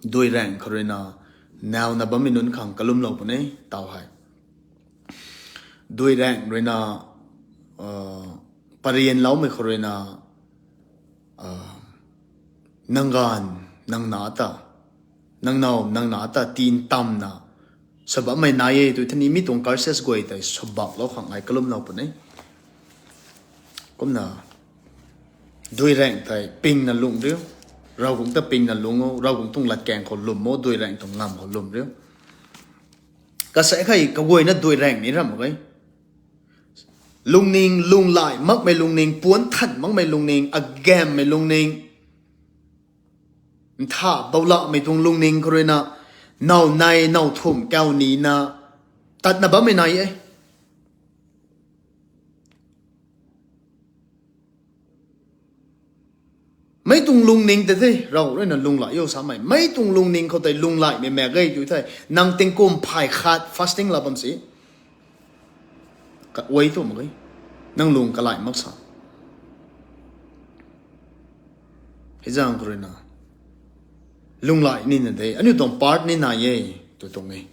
duiraeng khou ruina, nauna bammei nunc khang kalumlou puni, taw hei. Duiraeng ruina, uh, parianloumei khou ruina, uh, nang ganv, nang na ta, nang now, nang na ta, tin tamna, sa bammei nai e, tu thani mi tuang curses guay tei, sa baklou khang ai kalumlou puni. Kumna, duiraeng tei pingna lung riu. Ravguangc ta pingna lung o, Ravguangc tuang latkaeng khou lwm o, duiraeng tuang ngamv khou lwm riu. Kasei khei kaguayna duiraeng ni ram mak ge. Lungning, lunglai makmei lungning, puan than makmei lungning, agammei lungning, ntha baulahmei tuang lungning khou ruina, now nei, now thumh, kau nina, tatna bammei nai e. Mei tuang lungning tei the, Rav ruina lunglai o samei. Mei tuang lungning khou tei lunglaimei mak ge tu thei, nang tingkum phay khat fasting la bam si. Ka uai tu mak ge. Nang lung kalai mak sa. Hei zaeng khou ruina, lunglai nina de, aniu tuang part ni nai e, tu tuang e.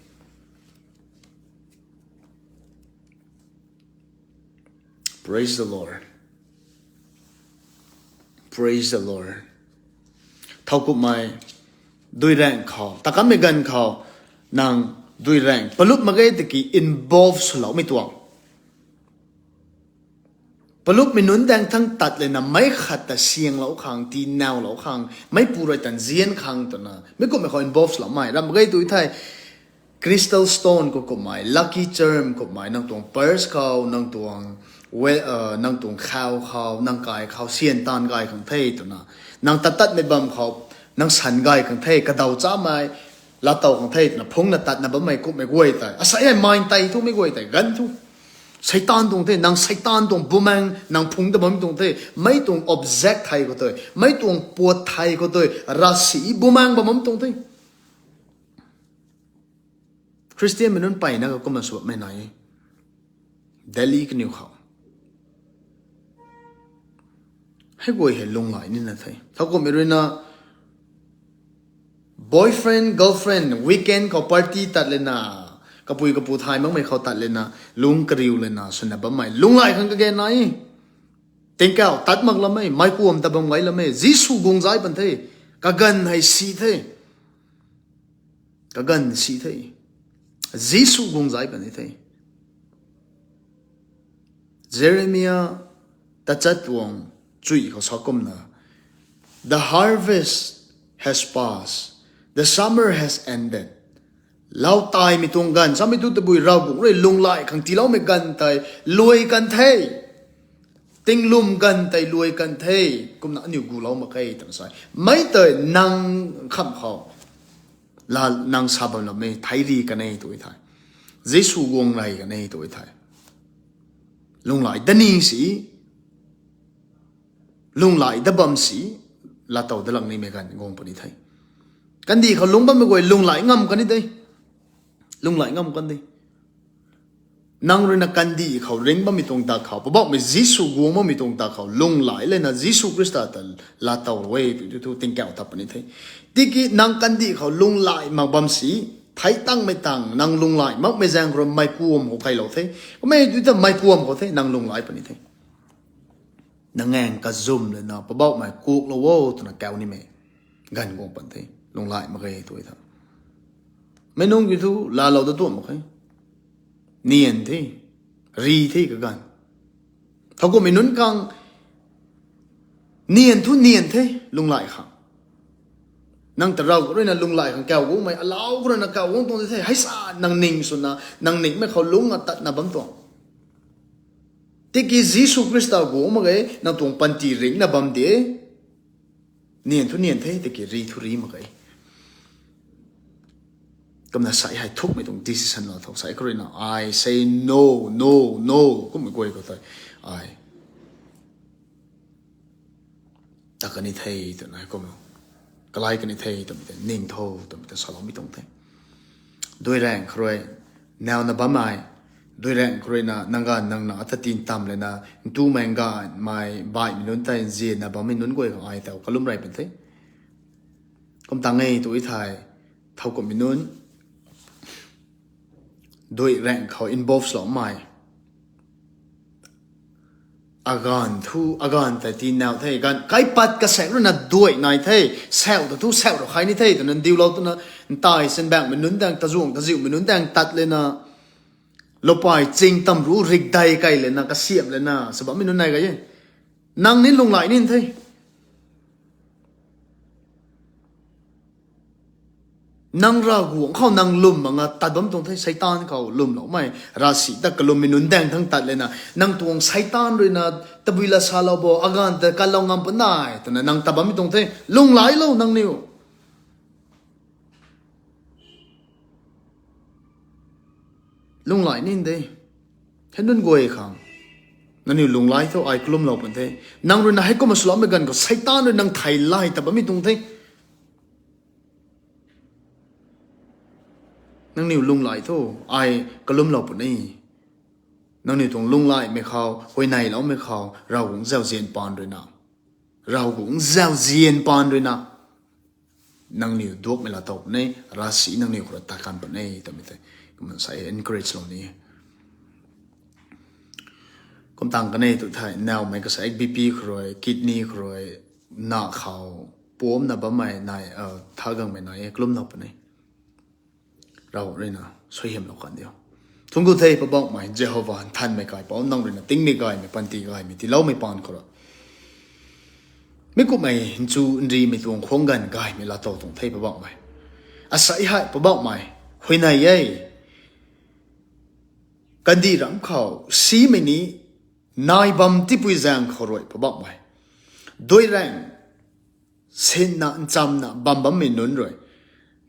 Praise the Lord. Praise the Lord. Thowkumhmei, duiraeng khou, takanmei ganv khou, nang duiraeng palup mak ge tiki involve swloumei tuang. Palupmei nunc daeng thangc tat lana meic khat ta sianglou khang, tinawlou khang, meic pu rui tan zian khang twna, mi kumhmei khou involve swloumei ram mak ge tu thei, crystal stone khou kumhmei, lucky charm kumhmei, nang tuang purse khou, nang tuang, nang tuang khau khou, nang kai khou sian taanv gay khang the twna, nang tat tatmei bam khou, nang san gay khang the, kadaw chamei, laatow khang the twna phungna tatna bammei kumhmei guay tei, asei hei mind tei thumei guay tei ganv thu, Seitaan tuang the, nang Seitaan tuang bumaeng nang phungc ta bam tuang the, mei tuang object thei khou tei, mei tuang puat thei khou tei, ravsic bumaeng bam bam tuang the. Khristianmei nunc mpeyna kakumna sw bammei nai e. Delhi kaniw khou, hei guay hei lunglai nina the. Thowkumhmei ruina, boyfriend, girlfriend, weekend khou party tat lana, kapui kapu thay makmei khou tat lana, lungc kariu lana swna bammei lunglai khang kage nai e. Tingkauh tat mak lam e, meic kuam ta bam gay lam e, Jisu guang zai pan the, kaganv hei si the. Kaganv si the. Jisu guang zai pan the. Jeremiah tachat tuang chuy khou sa kumna, the harvest has passed, the summer has ended. Lau taimei tuang ganv, samei tu tabui Ravguangc rui lunglai khang tiiloumei ganv tei luai kan the. Tinglwm ganv tei luai kan the, kumna aniu gulou mak khe twna sa e. Mei tei nang kham khou, la nang sa bam lam e, thei ri kan e tu thei, Jisu guang rey kan e tu thei, lunglai dat ni si, lunglai dat bam si, laatow dat lang nimei ganv guang puni the. Kandih khou lungc bammei guay lunglai ngam kan ni de. Lunglai ngam kan de. Nang ruina kandih khou ringc bammei tuang dak khou, Poubauhmei Jisu guang bammei tuang dak khou lunglai lana Jisu Khrista ta laatow e tu thu tingkauh tat puni the. Tiki nang kandih khou lunglai mak bam si, thei tangmei tang nang lunglai makmei zaeng khou rui meic kuam khou kailou the. Kummei tu ta meic kuam khou the, nang lunglai puni the. Nang ngaeng kazum lana Poubauhmei kuklou o twna kau nimei ganv guang pan the, lunglai mak ge tu tha. Meic nunc kiu thu laalou da tuam mak khe. Nian the, ri the kaganv. Thowkumhmei nunc khang nian thu nian the, lunglai khang. Nang ta Ravguangc ruina lunglai khang kau guangmei, alau khou ruina kau guang tuang di the, hei sa nang ning swna, nang ningmei khou lungc a tatna bam tuang. Tiki Jisu Khrista guang mak ge, nang tuang panty ringcna bam de. Nian thu nian the, tiki ri thu ri mak ge. Kumna sa hei thukmei tuang decision lou tho, sa khou ruina, I say no, no, no, kummei guay khou tei, ai ta kan ni the twna, kum, kalai kan ni the twmei tei ning tho twmei tei saloumei tuang the. Duiraeng khou rui, nauna bammei, Duiraeng khou ruina nang ganv nang na ta tin tam lana, ntumei ganvmei baihmei nunc tei nzianna bammei nunc guay khang ai taw kalum rey pun the. Kum tang e tu thei, thowkumhmei nunc duiraeng khou involve loumei, aganv thu, aganv tei ti nau the, ganv kaipat kasaek ruina duai nai the, sau ta thu sau rou khay ni the twna ndiulou twna, ntai sinbaengmei nunc daeng, tazuang taziumei nunc daeng tat lana, lupai ching tam ru rikdei kei lana, kasiamh lana sa bammei nunc nai gay e. Nang ni lunghlaic nin the. Nang Ravguangc khou nang lwm mak nga tat bam tuang the, Seitaan khou lwmloumei, ravsic ta kalummei nunc daeng thangc tat lana, nang tuang Seitaan ruina, tabui la salou bo, aganv ta kalou ngam pun nai twna nang tat bammei tuang the, lunghlaiclou nangniw. Lunghlaic nin de. Hei nunc guay khang, nangniw lunghlaic tho, ai kalumlou pun the. Nang ruina heikumna swloumei ganv khou Seitaan rui nang thei lay tat bammei tuang the. Nangniw lunghlaic tho, ai kalumlou pun e. Nangniw tuang lunghlaicmei khou, huayneyloumei khou, Ravguangc zauzian paan ruina, Ravguangc zauzian paan ruina, nangniw duakmei laa tow pun e, ravsic nangniw khou rui tat kan pun e twmei tei, kumna sa e, encourage lou ni. Kum tang kan e tu thei, nowmei kasaek B P khou rui, kidney khou rui, na khou, puamcna bammei nai, tha gangmei nai e, kalumlou pun e. Rav ruina suaihiamlou kan diu. Thungc ku the Poubauhmei Jehova Nthanmei Kaipouc, nang ruina tingmei gaymei, panty gaymei tiiloumei paan khou rui, mi kumhmei nchu nrimei tuang khuang ganv gaymei laa tow tuang the Poubauhmei. Asei hei Poubauhmei, huayney e, kandih ramc khou simei ni nai bam tipui zaeng khou rui Poubauhmei, duiraeng sinna nchamna bam bammei nunc rui,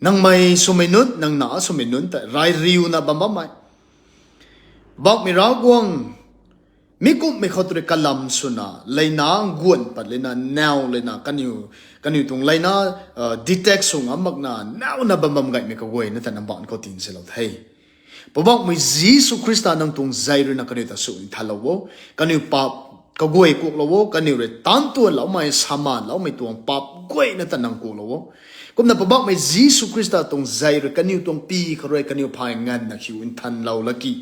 nangmei swmei nunc, nang na swmei nunc tei ray riuna bam bammei, Poubauhmei Ravguangc, mi kumhmei khou tu rui kalam swna leina guan pat lana now lana kaniw, kaniw tuang leina detect sw ngam makna nowna bam bam gaymei kaguayna ta nang baanc khou tin silou the. Poubauhmei Jisu Khrista, nang tuang zei ruina kaniw ta sw nthanlou o, kaniw paap kaguay kuaklou o, kaniw rui taanc tuanloumei, samanloumei tuang paap guayna ta nang kuaklou o. Kumna Poubauhmei Jisu Khrista tuang zei rui kaniw tuang pi khou rui kaniw phay nganvna khiu nthanlou laki,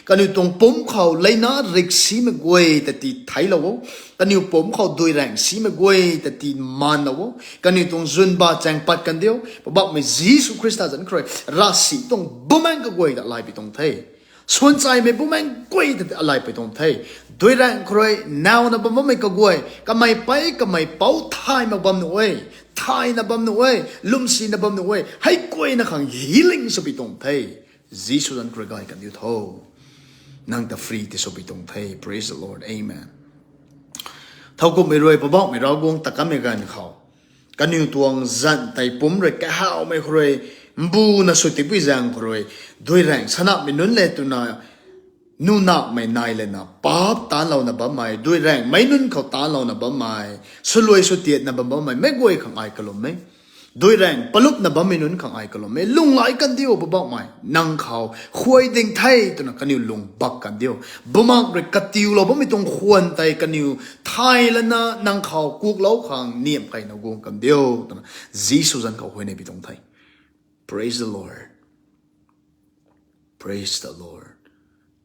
kaniw tuang pumc khou leina rik simei guay ta tii theiclou o. Kaniw pumc khou duiraeng simei guay ta tii maanlou o. Kaniw tuang zunba chaeng pat kan diu. Poubauhmei Jisu Khrista zanc khou rui ravsic tuang bumaengc kaguay ta alaypui tuang the. Swanchaymei bumaengc guay ta alaypui tuang the. Duiraeng khou rui nowna bam bammei kaguay, kamei pei kamei pouc thay mak bam nuh e, thayna bam nuh e, lwmsina bam nuh e, hei guayna khang healing swpui tuang the. Jisu zanc khou rui gay kan diu tho. Nang ta free ti swpui tuang the. Praise the Lord. Amen. Thowkumhmei rui Poubauhmei Ravguangc ta kanmei ganv khou, kaniw tuang zanc tei pumc rui kahawmei khou rui, mbuna sw tipui zaeng khou rui, duiraeng sanamei nunc le twna, nunakmei nai lana paap taanlouna bammei, duiraengmei nunc khou taanlouna bammei, swluai swtiatna bam bammei meic guay khang ai kalum e. Duiraeng palupna bammei nunc khang ai kalum e. Lunghlaic kan diu Poubauhmei, nang khou khuay ding the twna kaniw lung bak kan diu. Bumaengc rui katiulou bammei tuang khwan tei kaniw thay lana nang khou kuaklou khang niamh keyna guang kan diu twna Jisu zanc khou huayneybui tuang the. Praise the Lord. Praise the Lord.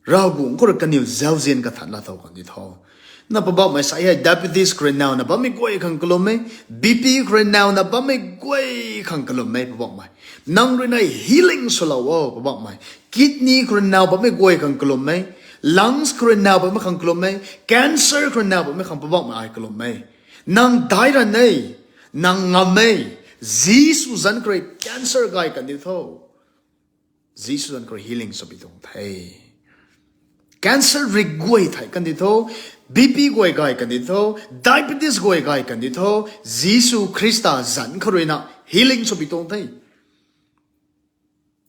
Ravguangc khou rui kaniw zauzian kathanc laa tow kan di tho. Na Poubauhmei sa hei diabetes khou rui nowna bammei guay khang kalum e, B P khou rui nowna bammei guay khang kalum e Poubauhmei. Nang ruina healing swlou o Poubauhmei. Kidney khou rui now bammei guay khang kalum e, lungs khou rui now bammei khang kalum e, cancer khou rui now bammei khang Poubauhmei ai kalum e. Nang daic ranv e, nang ngam e, Jisu zanc khou rui cancer gay kan di tho. Jisu zanc khou rui healing swpui tuang the. Cancer rik guay thei kan di tho, B P guay gay kan di tho, diabetes guay gay kan di tho, Jisu Khrista zanc khou ruina healing swpui tuang the.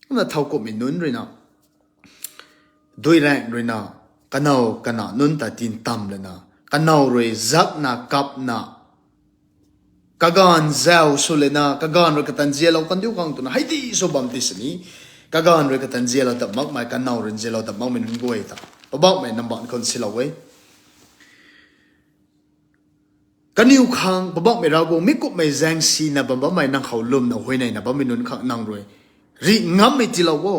Kumna thowkumhmei nunc ruina, duiraeng ruina, kanow kana nunc ta tintam lana, kanow rui zakna kapna, kaganv zau sw lana, kaganv rui katan zialou kan diu khang twna hei di sw bam ti sini, Kaganv rui kata nzianlou dap makmei, kanow rui nzianlou dap makmei nunc guay ta Poubauhmei nang baan khou silou e. Kaniw khang Poubauhmei Ravguangc mi kumhmei zaeng sina bam bammei nang khou lwmna huayneyna bammei nunc khang nang rui rih ngammei tiilou o.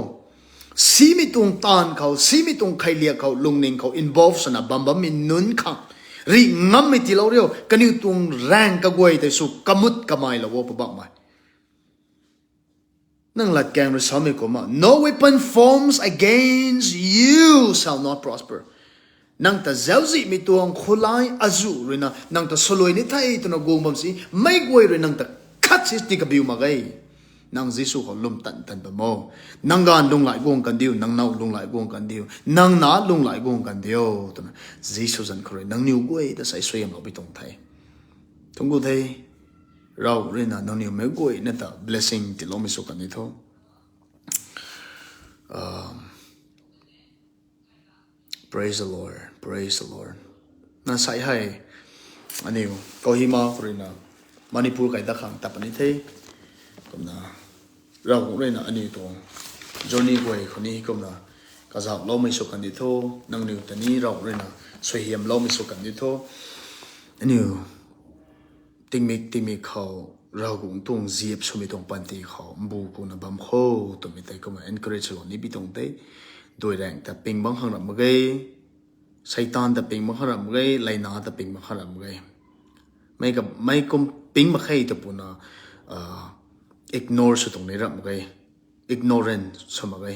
Simei tuang taanv khou, simei tuang kheiliak khou, lungning khou involve swna bam bammei nunc khang rih ngammei tiilou rio. Kaniw tuang raeng kaguay tei sw kamut kameilou o Poubauhmei. Nang latkaeng rui samei kumna, No weapon formed against you shall not prosper. Nang ta zauczihmei tuang khulai azuh ruina nang ta swluai ni the twna guang bam si, meic guay rui nang ta khat si tii kabiu mak ge. Nang Jisu khou lwm tan tan bam o. Nang gaanv lunghlaic guang kan diu, nang now lunghlaic guang kan diu, nang na lunghlaic guang kan diu twna Jisu zanc khou rui nangniw guay ta sai suaihiamlou pui tuang the. Thungc ku the, Ravguangc ruina nangniw meic guayna ta blessing tiiloumei sw kan di tho. Praise the Lord, praise the Lord. Na sai hei, aniu Kohima khou ruina Manipur kai dat khang tat puni the. Kumna Ravguangc ruina aniu tuang journey guay khou ni kumna kazauhloumei sw kan di tho. Nangniw ta ni Ravguangc ruina suaihiamloumei sw kan di tho. Aniu tingmik tingmik khou Ravguangc tuang ziap swmei tuang panty khou mbu kuna bam kho twmei tei kumna encourage lou ni pi tuang tei. Dui raeng ta ping bang khang ram mak ge, Seitaan ta ping bang khang ram mak ge, leina ta ping bang khang ram mak ge. Mei ka, mei kum ping mak khe ta puna ignore sw tuang ni ram mak ge, ignorant sw mak ge.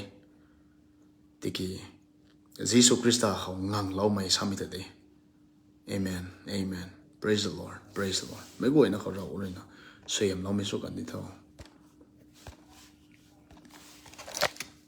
Tiki Jisu Khrista khou ngangloumei samei ta de. Amen, amen. Praise the Lord, praise the Lord. Meic guayna khou Ravguangc ruina suaihiamloumei sw kan di tho.